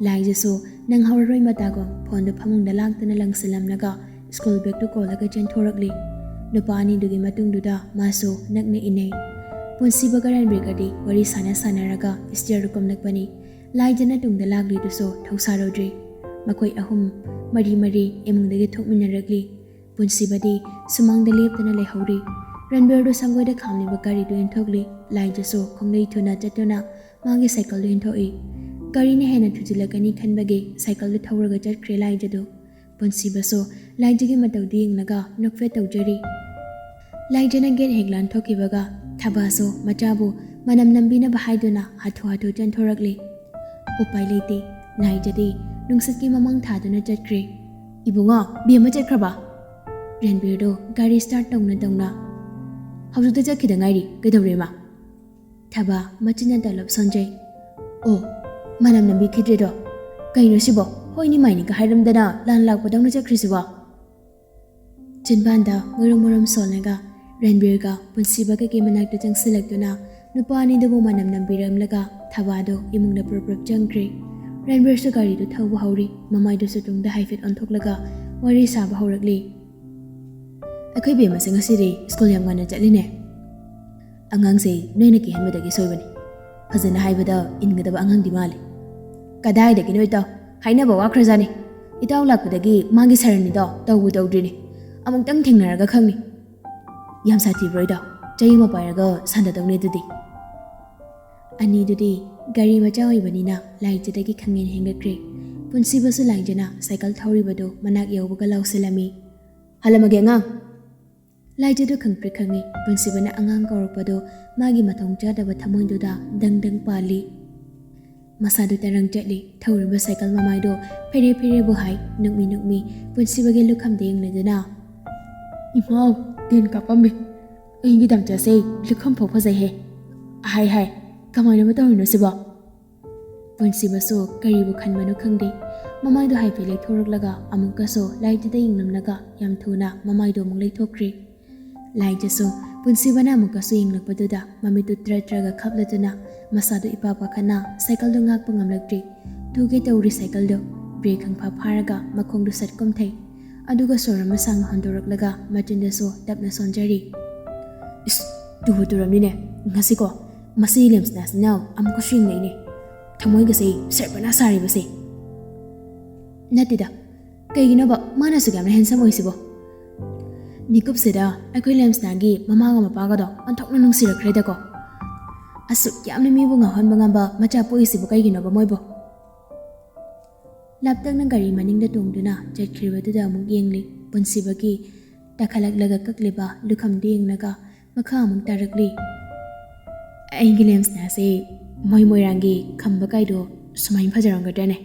ꯂꯥꯏꯖꯁꯨ ꯅꯪꯍꯧꯔꯔꯣꯏ ꯃꯇꯥꯒꯨꯝ ꯐꯣꯟꯗꯨ ꯐꯃꯨꯡꯗ ꯂꯥꯛꯇꯅ ꯂꯪꯁꯤꯜꯂꯝꯂꯒ ꯁ꯭ꯀꯨꯜ ꯕꯦꯒꯇꯨ ꯀꯣꯜꯂꯒ ꯆꯦꯟꯊꯣꯔꯛꯂꯤ꯫ ꯅꯨꯄꯥ ꯑꯅꯤꯗꯨꯒꯤ ꯃꯇꯨꯡꯗꯨꯗ ꯃꯥꯁꯨ ꯅꯛꯅ ꯏꯟꯅꯩ꯫ ꯄꯨꯟꯁꯤꯕꯒ ꯔꯟꯕꯤꯔꯒꯗꯤ ꯋꯥꯔꯤ ꯁꯥꯟꯅ ꯁꯥꯟꯅꯔꯒ ꯁ꯭ꯇꯤꯌꯔꯗꯨ ꯀꯨꯝꯂꯛꯄꯅꯤ꯫ ꯂꯥꯏꯖꯅ ꯇꯨꯡꯗ ꯂꯥꯛꯂꯤꯗꯨꯁꯨ ꯊꯧꯁꯥꯔꯨꯗ꯭ꯔꯤ꯫ ꯃꯈꯣꯏ ꯑꯍꯨꯝ ꯃꯔꯤ ꯃꯔꯤ ꯏꯃꯨꯡꯗꯒꯤ ꯊꯣꯛꯃꯤꯟꯅꯔꯛꯂꯤ꯫ ꯄꯨꯟꯁꯤꯕꯗꯤ ꯁꯨꯃꯥꯡꯗ ꯂꯦꯞꯇꯨꯅ ꯂꯩꯍꯧꯔꯤ꯫ ꯔꯟꯕꯤꯔꯗꯨ ꯁꯪꯒꯣꯏꯗ ꯈꯥꯝꯂꯤꯕ ꯒꯥꯔꯤꯗꯨ ꯏꯟꯊꯣꯛꯂꯤ꯫ ꯂꯥꯏꯖꯁꯨ ꯈꯣꯡꯂꯩ ꯊꯨꯅ ꯆꯠꯇꯨꯅ ꯃꯥꯒꯤ ꯁꯥꯏꯀꯜꯗꯨ ꯏꯟꯊꯣꯛꯏ꯫ ꯒꯥꯔꯤꯅ ꯍꯦꯟꯅ ꯊꯨꯖꯤꯜꯂꯛꯀꯅꯤ ꯈꯟꯕꯒꯤ ꯁꯥꯏꯀꯜꯗꯨ ꯊꯧꯔꯒ ꯆꯠꯈ꯭ꯔꯦ ꯂꯥꯏꯖꯗꯨ꯫ ꯄꯨꯟꯁꯤꯕꯁꯨ ꯂꯥꯏꯖꯒꯤ ꯃꯇꯧꯗꯨ ꯌꯦꯡꯂꯒ ꯅꯣꯛꯐꯦꯠ ꯇꯧꯖꯔꯤ꯫ ꯂꯥꯏꯖꯅ ꯒꯦꯠ ꯍꯦꯛ ꯂꯥꯟꯊꯣꯛꯈꯤꯕꯒ ꯊꯕꯥꯁꯨ ꯃꯆꯥꯕꯨ ꯃꯅꯝ ꯅꯝꯕꯤꯅꯕ ꯍꯥꯏꯗꯨꯅ ꯍꯥꯊꯨ ꯍꯥꯊꯨ ꯆꯦꯟꯊꯣꯔꯛꯂꯤ꯫ ꯎꯄꯥꯏ ꯂꯩꯇꯦ, ꯂꯥꯏꯖꯗꯤ ꯅꯨꯡꯁꯤꯠꯀꯤ ꯃꯃꯥꯡ ꯊꯥꯗꯨꯅ ꯆꯠꯈ꯭ꯔꯦ꯫ "ꯏꯕꯨꯡꯉꯣ, ꯕꯦꯝꯃ ꯆꯠꯈ꯭ꯔꯕ?" ꯔꯟꯕꯤꯔꯗꯨ ꯒꯥꯔꯤ ꯁ꯭ꯇꯥꯔꯠ ꯇꯧꯅ ꯇꯧꯅ, "ꯍꯧꯖꯤꯛꯇ ꯆꯠꯈꯤꯗ ꯉꯥꯏꯔꯤ, ꯀꯩꯗꯧꯔꯦ ꯃꯥ?" ꯊꯕꯥ ꯃꯆꯤꯟꯅ ꯇꯂꯞ ꯁꯣꯟꯖꯩ꯫ "ꯑꯣ, ꯃꯅꯝ ꯅꯝꯕꯤꯈꯤꯗ꯭ꯔꯦꯗꯣ꯫ ꯀꯩꯅꯣ ꯁꯤꯕꯣ? ꯍꯣꯏꯅꯤ ꯃꯥꯏꯅꯤꯒ ꯍꯥꯏꯔꯝꯗꯅ ꯂꯥꯟ ꯂꯥꯛꯄꯗꯧꯅ ꯆꯠꯈ꯭ꯔꯤꯁꯤꯕꯣ?" ꯆꯤꯟꯕꯥꯟꯗ ꯃꯨꯔꯨꯝ ꯃꯨꯔꯨꯝ ꯁꯣꯜꯂꯒ ꯔꯟꯕꯤꯔꯒ ꯄꯨꯟꯁꯤꯕꯒꯒꯤ ꯃꯅꯥꯛꯇ ꯆꯪꯁꯤꯜꯂꯛꯇꯨꯅ ꯅꯨꯄꯥ ꯑꯅꯤꯗꯨꯕꯨ ꯃꯅꯝ ꯅꯝꯕꯤꯔꯝꯂꯒ ꯊꯕꯥꯗꯣ ꯏꯃꯨꯡꯗ ꯄ꯭ꯔꯞ ꯄ꯭ꯔꯞ ꯆꯪꯈ꯭ꯔꯦ꯫ ꯔꯟꯕꯤꯔꯁꯨ ꯒꯥꯔꯤꯗꯨ ꯊꯧꯕ ꯍꯧꯔꯤ꯫ ꯃꯃꯥꯏꯗꯨꯁꯨ ꯇꯨꯡꯗ ꯍꯥꯏꯐꯦꯠ ꯑꯣꯟꯊꯣꯛꯂꯒ ꯋꯥꯔꯤ ꯁꯥꯕ ꯍꯧꯔꯛꯂꯤ꯫ "ꯑꯩꯈꯣꯏ ꯕꯦꯝꯃꯁꯦ ꯉꯁꯤꯗꯤ ꯁ꯭ꯀꯨꯜ ꯌꯥꯝ ꯉꯟꯅ ꯆꯠꯂꯤꯅꯦ꯫ ꯑꯉꯥꯡꯁꯦ ꯅꯣꯏꯅ ꯀꯤꯍꯟꯕꯗꯒꯤ ꯁꯣꯏꯕꯅꯤ꯫ ꯐꯖꯅ ꯍꯥꯏꯕꯗ ꯏꯟꯒꯗꯕ ꯑꯉꯥꯡꯗꯤ ꯃꯥꯜꯂꯤ꯫" "ꯀꯗꯥꯏꯗꯒꯤꯅꯣ ꯏꯇꯥꯎ, ꯍꯥꯏꯅꯕ ꯋꯥꯈ꯭ꯔꯖꯥꯠꯅꯤ꯫ ꯏꯇꯥꯎ ꯂꯥꯛꯄꯗꯒꯤ ꯃꯥꯒꯤ ꯁꯔꯟꯅꯤꯗꯣ ꯇꯧꯕꯨ ꯇꯧꯗ꯭ꯔꯤꯅꯤ꯫ ꯑꯃꯨꯛꯇꯪ ꯊꯦꯡꯅꯔꯒ ꯈꯪꯅꯤ꯫ ꯌꯥꯝ ꯁꯥꯊꯤꯕ꯭ꯔꯣ ꯏꯇꯥꯎ? ꯆꯩ ꯑꯃ ꯄꯥꯏꯔꯒ ꯁꯥꯟꯅꯗꯧꯅꯤ ꯑꯗꯨꯗꯤ꯫" ꯑꯅꯤꯗꯨꯗꯤ ꯒꯥꯔꯤ ꯃꯆꯥ ꯑꯣꯏꯕꯅꯤꯅ ꯂꯥꯏꯖꯗꯒꯤ ꯈꯪꯍꯦꯟ ꯍꯦꯟꯒꯠꯈ꯭ꯔꯦ꯫ ꯄꯨꯟꯁꯤꯕꯁꯨ ꯂꯥꯏꯖꯅ ꯁꯥꯏꯀꯜ ꯊꯧꯔꯤꯕꯗꯨ ꯃꯅꯥꯛ ꯌꯧꯕꯒ ꯂꯥꯎꯁꯤꯜꯂꯝꯃꯤ, "ꯍꯜꯂꯝꯃꯒꯦ ꯑꯉꯥꯡ꯫" ꯂꯥꯏꯖꯗꯨ ꯈꯪꯄ꯭ꯔꯦꯛ ꯈꯪꯉꯤ꯫ ꯄꯨꯟꯁꯤꯕꯅ ꯑꯉꯥꯡ ꯀꯧꯔꯛꯄꯗꯨ ꯃꯥꯒꯤ ꯃꯊꯣꯡ ꯆꯥꯗꯕ ꯊꯃꯣꯏꯗꯨꯗ ꯗꯪ ꯗꯪ ꯄꯥꯜꯂꯤ꯫ ꯃꯁꯥꯗꯨ ꯇꯔꯪ ꯆꯠꯂꯤ꯫ ꯊꯧꯔꯤꯕ ꯁꯥꯏꯀꯜ ꯃꯃꯥꯏꯗꯣ ꯐꯦꯔꯦ ꯐꯦꯔꯦꯕꯨ ꯍꯥꯏ꯫ ꯅꯨꯛꯃꯤ ꯅꯨꯛꯃꯤ ꯄꯨꯟꯁꯤꯕꯒꯤ ꯂꯨꯈꯝꯗ ꯌꯦꯡꯂꯗꯨꯅ, "ꯏꯃꯥꯎ, ꯇꯦꯟ ꯀꯥꯞꯄꯝꯃꯤ꯫ ꯑꯩꯒꯤ ꯗꯝꯆꯥꯁꯦ ꯂꯨꯈꯝ ꯐꯥꯎ ꯐꯖꯩꯍꯦ꯫ ꯍꯥꯏ ꯍꯥꯏ, ꯀꯃꯥꯏꯅꯕꯨ ꯇꯧꯔꯤꯅꯣ ꯁꯤꯕꯣ?" ꯄꯨꯟꯁꯤꯕꯁꯨ ꯀꯔꯤꯕꯨ ꯈꯟꯕꯅꯣ ꯈꯪꯗꯦ꯫ ꯃꯃꯥꯏꯗꯣ ꯍꯥꯏꯐꯦꯠ ꯂꯩꯊꯣꯔꯛꯂꯒ ꯑꯃꯨꯛꯀꯁꯨ ꯂꯥꯏꯖꯗ ꯌꯦꯡꯂꯝꯂꯒ ꯌꯥꯝ ꯊꯨꯅ ꯃꯃꯥꯏꯗꯣ ꯑꯃꯨꯛ ꯂꯩꯊꯣꯛꯈ꯭ꯔꯦ꯫ ꯂꯥꯏꯖꯁꯨ ꯄꯨꯟꯁꯤꯕꯅ ꯑꯃꯨꯛꯀꯁꯨ ꯌꯦꯡꯂꯛꯄꯗꯨꯗ ꯃꯃꯤꯠꯇꯨ ꯇ꯭ꯔ ꯇ꯭ꯔꯒ ꯈꯞꯂꯗꯨꯅ ꯃꯁꯥꯗꯨ ꯏꯄꯥ ꯄꯥꯈꯠꯅ ꯁꯥꯏꯀꯜꯗꯨ ꯉꯥꯛꯄ ꯉꯝꯂꯛꯇ꯭ꯔꯦ꯫ ꯇꯨꯒꯦ ꯇꯧꯔꯤ ꯁꯥꯏꯀꯜꯗꯨ꯫ ꯕ꯭ꯔꯦꯛ ꯈꯪꯐꯥ ꯐꯥꯔꯒ ꯃꯈꯣꯡꯗꯨ ꯁꯠ ꯀꯨꯝꯊꯩ꯫ ꯑꯗꯨꯒ ꯁꯣꯔ ꯑꯃ ꯁꯥꯡꯅ ꯍꯣꯟꯗꯣꯔꯛꯂꯒ ꯃꯆꯤꯟꯗꯁꯨ ꯇꯞꯅ ꯁꯣꯟꯖꯔꯤ꯫ "ꯏꯁ, ꯇꯨꯕꯨ ꯇꯨꯔꯝꯅꯤꯅꯦ ꯉꯁꯤꯀꯣ꯫ ꯃꯁꯤ ꯂꯦꯝꯁꯅꯥꯁꯤꯅ ꯑꯃꯨꯛꯀꯁꯨ ꯌꯦꯡꯂꯛꯏꯅꯦ꯫ ꯊꯃꯣꯏꯒꯁꯦ ꯁꯔꯄꯅ ꯁꯥꯔꯤꯕꯁꯦ꯫" ꯅꯠꯇꯦꯗ, ꯀꯩꯒꯤꯅꯣꯕ ꯃꯥꯅ ꯑꯁꯨꯛ ꯌꯥꯝꯅ ꯍꯦꯟꯁꯝ ꯑꯣꯏꯁꯤꯕꯣ? ꯃꯤꯀꯨꯞꯁꯤꯗ ꯑꯩꯈꯣꯏ ꯂꯦꯝꯁꯅꯥꯒꯤ ꯃꯃꯥꯒ ꯃꯄꯥꯒꯗꯣ ꯑꯣꯟꯊꯣꯛꯅ ꯅꯨꯡꯁꯤꯔꯛꯈ꯭ꯔꯦꯗꯀꯣ꯫ ꯑꯁꯨꯛ ꯌꯥꯝꯅ ꯃꯤꯕꯨ ꯉꯥꯎꯍꯟꯕ ꯉꯝꯕ ꯃꯆꯥ ꯄꯣꯛꯏꯁꯤꯕꯨ ꯀꯩꯒꯤꯅꯣꯕ ꯃꯣꯏꯕꯨ? ꯂꯥꯞꯇꯛꯅ ꯒꯥꯔꯤ ꯃꯅꯤꯡꯗ ꯇꯣꯡꯗꯨꯅ ꯆꯠꯈ꯭ꯔꯤꯕꯗꯨꯗ ꯑꯃꯨꯛ ꯌꯦꯡꯂꯤ꯫ ꯄꯨꯟꯁꯤꯕꯒꯤ ꯇꯥꯈꯠꯂꯛꯂꯒ ꯀꯛꯂꯤꯕ ꯂꯨꯈꯝꯗꯨ ꯌꯦꯡꯂꯒ ꯃꯈꯥ ꯑꯃꯨꯛ ꯇꯥꯔꯛꯂꯤ꯫ "ꯑꯩꯒꯤ ꯂꯦꯝꯁꯅꯥꯁꯦ ꯃꯣꯏ ꯃꯣꯏꯔꯥꯡꯒꯤ ꯈꯝꯕ ꯀꯥꯏꯗꯣ ꯁꯨꯃꯥꯏꯅ ꯐꯖꯔꯝꯒꯗ꯭ꯔꯅꯦ?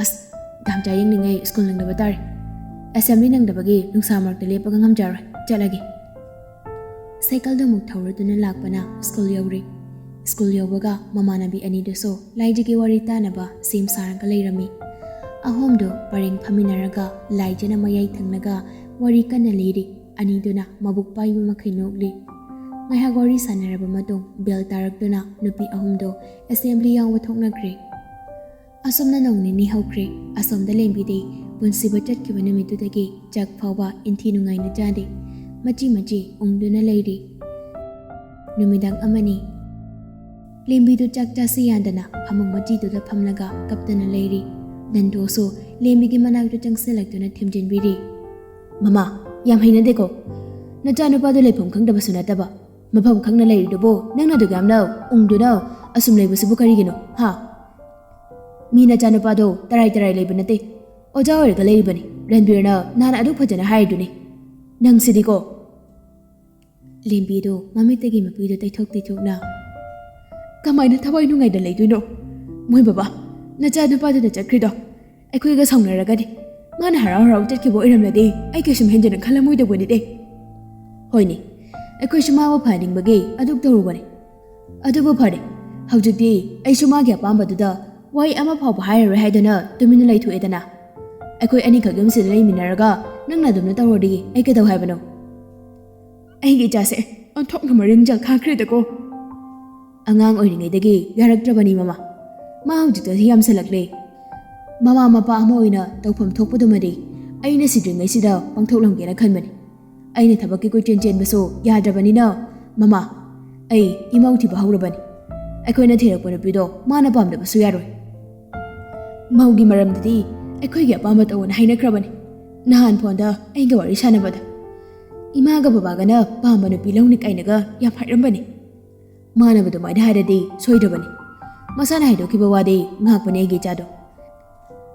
ꯑꯁ, ꯗꯥꯝꯆꯥ ꯌꯦꯡꯅꯤꯡꯉꯩ ꯁ꯭ꯀꯨꯜ ꯅꯪꯗꯕ ꯇꯥꯔꯦ꯫ ꯑꯦꯁꯦꯝꯕ꯭ꯂꯤ ꯅꯪꯗꯕꯒꯤ ꯅꯨꯡꯁꯥ ꯃꯔꯛꯇ ꯂꯦꯞꯄꯒ ꯉꯝꯖꯔꯣꯏ꯫ ꯆꯠꯂꯒꯦ꯫" ꯁꯥꯏꯀꯜꯗꯨ ꯑꯃꯨꯛ ꯊꯧꯔꯗꯨꯅ ꯂꯥꯛꯄꯅ ꯁ꯭ꯀꯨꯜ ꯌꯧꯔꯦ꯫ ꯁ꯭ꯀꯨꯜ ꯌꯧꯕꯒ ꯃꯃꯥꯟꯅꯕꯤ ꯑꯅꯤꯗꯨꯁꯨ ꯂꯥꯏꯖꯒꯤ ꯋꯥꯔꯤ ꯇꯥꯅꯕ ꯁꯦꯝ ꯁꯥꯔꯒ ꯂꯩꯔꯝꯃꯤ꯫ ꯑꯍꯨꯝꯗꯨ ꯄꯔꯦꯡ ꯐꯝꯃꯤꯟꯅꯔꯒ ꯂꯥꯏꯖꯅ ꯃꯌꯥꯏ ꯊꯪꯂꯒ ꯋꯥꯔꯤ ꯀꯟꯅ ꯂꯤꯔꯤ꯫ ꯑꯅꯤꯗꯨꯅ ꯃꯕꯨꯛ ꯄꯥꯏꯕ ꯃꯈꯩ ꯅꯣꯛꯂꯤ꯫ ꯉꯥꯏꯍꯥꯛ ꯋꯥꯔꯤ ꯁꯥꯟꯅꯔꯕ ꯃꯇꯨꯡ ꯕꯦꯜ ꯇꯥꯔꯛꯇꯨꯅ ꯅꯨꯄꯤ ꯑꯍꯨꯝꯗꯨ ꯑꯦꯁꯦꯝꯕ꯭ꯂꯤ ꯌꯥꯎꯕ ꯊꯣꯛꯅꯈ꯭ꯔꯦ꯫ ꯑꯁꯨꯝꯅ ꯅꯣꯡ ꯅꯤꯅꯤ ꯍꯧꯈ꯭ꯔꯦ꯫ ꯑꯁꯣꯝꯗ ꯂꯦꯝꯕꯤꯗꯤ ꯄꯨꯟꯁꯤꯕ ꯆꯠꯈꯤꯕ ꯅꯨꯃꯤꯠꯇꯨꯗꯒꯤ ꯆꯥꯛ ꯐꯥꯎꯕ ꯏꯟꯊꯤ ꯅꯨꯡꯉꯥꯏꯅ ꯆꯥꯗꯦ꯫ ꯃꯆꯤ ꯃꯆꯤ ꯎꯪꯗꯨꯅ ꯂꯩꯔꯤ꯫ ꯅꯨꯃꯤꯗꯥꯡ ꯑꯃꯅꯤ꯫ ꯂꯦꯝꯕꯤꯗꯨ ꯆꯥꯛ ꯆꯥꯁꯤ ꯌꯥꯗꯅ ꯐꯃꯨꯡ ꯃꯆꯤꯗꯨꯗ ꯐꯝꯂꯒ ꯀꯞꯇꯅ ꯂꯩꯔꯤ꯫ ꯅꯟꯗꯣꯁꯨ ꯂꯦꯝꯕꯤꯒꯤ ꯃꯅꯥꯛꯇ ꯆꯪꯁꯤꯜꯂꯛꯇꯨꯅ ꯊꯦꯝꯖꯤꯟꯕꯤꯔꯤ꯫ "ꯃꯃꯥ, ꯌꯥꯝ ꯍꯩꯅꯗꯦꯀꯣ꯫ ꯅꯆꯥꯅꯨꯄꯥꯗꯨ ꯂꯩꯐꯝ ꯈꯪꯗꯕꯁꯨ ꯅꯠꯇꯕ, ꯃꯐꯝ ꯈꯪꯅ ꯂꯩꯔꯤꯗꯨꯕꯨ ꯅꯪꯅ ꯑꯗꯨꯛ ꯌꯥꯝꯅ ꯎꯪꯗꯨꯅ ꯑꯁꯨꯝ ꯂꯩꯕꯁꯤꯕꯨ ꯀꯔꯤꯒꯤꯅꯣ, ꯍꯥ? ꯃꯤ ꯅꯆꯥꯅꯨꯄꯥꯗꯣ ꯇꯔꯥꯏ ꯇꯔꯥꯏ ꯂꯩꯕ ꯅꯠꯇꯦ꯫ ꯑꯣꯖꯥ ꯑꯣꯏꯔꯒ ꯂꯩꯔꯤꯕꯅꯤ꯫ ꯔꯟꯕꯤꯔꯅ ꯅꯍꯥꯟ ꯑꯗꯨꯛ ꯐꯖꯅ ꯍꯥꯏꯔꯤꯗꯨꯅꯤ꯫ ꯅꯪꯁꯤꯗꯤꯀꯣ꯫" ꯂꯦꯝꯕꯤꯗꯨ ꯃꯃꯤꯠꯇꯒꯤ ꯃꯄꯤꯗꯨ ꯇꯩꯊꯣꯛ ꯇꯩꯊꯣꯛꯅ, "ꯀꯃꯥꯏꯅ ꯊꯋꯥꯏ ꯅꯨꯡꯉꯥꯏꯅ ꯂꯩꯗꯣꯏꯅꯣ? ꯃꯣꯏ ꯕꯕꯥ, ꯅꯆꯥꯅꯨꯄꯥꯗꯨꯅ ꯆꯠꯈ꯭ꯔꯤꯗꯣ ꯑꯩꯈꯣꯏꯒ ꯁꯥꯎꯅꯔꯒꯅꯤ꯫ ꯃꯥꯅ ꯍꯔꯥꯎ ꯍꯔꯥꯎ ꯆꯠꯈꯤꯕ ꯑꯣꯏꯔꯝꯂꯗꯤ ꯑꯩ ꯀꯩꯁꯨꯝ ꯍꯦꯟꯖꯅ ꯈꯜꯂꯝꯃꯣꯏꯗꯧꯕꯅꯤꯅꯦ꯫ ꯍꯣꯏꯅꯦ, ꯑꯩꯈꯣꯏꯁꯨ ꯃꯥꯕꯨ ꯐꯍꯟꯅꯤꯡꯕꯒꯤ ꯑꯗꯨꯛ ꯇꯧꯔꯨꯕꯅꯤ꯫ ꯑꯗꯨꯕꯨ ꯐꯔꯦ, ꯍꯧꯖꯤꯛꯇꯤ ꯑꯩꯁꯨ ꯃꯥꯒꯤ ꯑꯄꯥꯝꯕꯗꯨꯗ ꯋꯥꯍꯩ ꯑꯃ ꯐꯥꯎꯕ ꯍꯥꯏꯔꯔꯣꯏ ꯍꯥꯏꯗꯨꯅ ꯇꯨꯃꯤꯟꯅ ꯂꯩꯊꯣꯛꯑꯦꯗꯅ꯫ ꯑꯩꯈꯣꯏ ꯑꯅꯤꯈꯛ ꯌꯨꯝꯁꯤꯗ ꯂꯩꯃꯤꯟꯅꯔꯒ ꯅꯪꯅ ꯑꯗꯨꯝꯅ ꯇꯧꯔꯗꯤ ꯑꯩ ꯀꯩꯗꯧ ꯍꯥꯏꯕꯅꯣ?" ꯑꯩꯒꯤ ꯏꯆꯥꯁꯦ ꯑꯣꯟꯊꯣꯛꯅ ꯃꯔꯤꯡ ꯆꯜ ꯈꯥꯈ꯭ꯔꯦꯗꯀꯣ꯫ ꯑꯉꯥꯡ ꯑꯣꯏꯔꯤꯉꯩꯗꯒꯤ ꯌꯥꯔꯛꯇ꯭ꯔꯕꯅꯤ, ꯃꯃꯥ꯫ ꯃꯥ ꯍꯧꯖꯤꯛꯇꯗꯤ ꯌꯥꯝꯁꯜꯂꯛꯂꯦ꯫ ꯃꯃꯥ ꯃꯄꯥ ꯑꯃ ꯑꯣꯏꯅ ꯇꯧꯐꯝ ꯊꯣꯛꯄꯗꯨꯃꯗꯤ ꯑꯩꯅ ꯁꯤꯗ꯭ꯔꯤꯉꯩꯁꯤꯗ ꯄꯥꯡꯊꯣꯛꯂꯝꯒꯦꯅ ꯈꯟꯕꯅꯤ꯫ ꯑꯩꯅ ꯊꯕꯛꯀꯤ ꯀꯣꯏꯆꯦꯟ ꯆꯦꯟꯕꯁꯨ ꯌꯥꯗ꯭ꯔꯕꯅꯤꯅ, ꯃꯃꯥ, ꯑꯩ ꯏꯃꯧ ꯊꯤꯕ ꯍꯧꯔꯕꯅꯤ꯫ ꯑꯩꯈꯣꯏꯅ ꯊꯤꯔꯛꯄ ꯅꯨꯄꯤꯗꯣ ꯃꯥꯅ ꯄꯥꯝꯗꯕꯁꯨ ꯌꯥꯔꯣꯏ꯫ ꯃꯧꯒꯤ ꯃꯔꯝꯗꯗꯤ ꯑꯩꯈꯣꯏꯒꯤ ꯑꯄꯥꯝꯕ ꯇꯧꯑꯣꯅ ꯍꯥꯏꯅꯈ꯭ꯔꯕꯅꯤ꯫ ꯅꯍꯥꯟ ꯐꯣꯟꯗ ꯑꯩꯒ ꯋꯥꯔꯤ ꯁꯥꯟꯅꯕꯗ ꯏꯃꯥꯒ ꯕꯕꯥꯒꯅ ꯄꯥꯝꯕ ꯅꯨꯄꯤ ꯂꯧꯅꯤ ꯀꯥꯏꯅꯒ ꯌꯥꯝ ꯍꯥꯏꯔꯝꯕꯅꯤ꯫ ꯃꯥꯅꯕꯨ ꯑꯗꯨꯃꯥꯏꯅ ꯍꯥꯏꯔꯗꯤ ꯁꯣꯏꯗ꯭ꯔꯕꯅꯤ꯫ ꯃꯁꯥꯅ ꯍꯥꯏꯗꯣꯛꯈꯤꯕ ꯋꯥꯗꯤ ꯉꯥꯛꯄꯅꯦ ꯑꯩꯒꯤ ꯏꯆꯥꯗꯣ꯫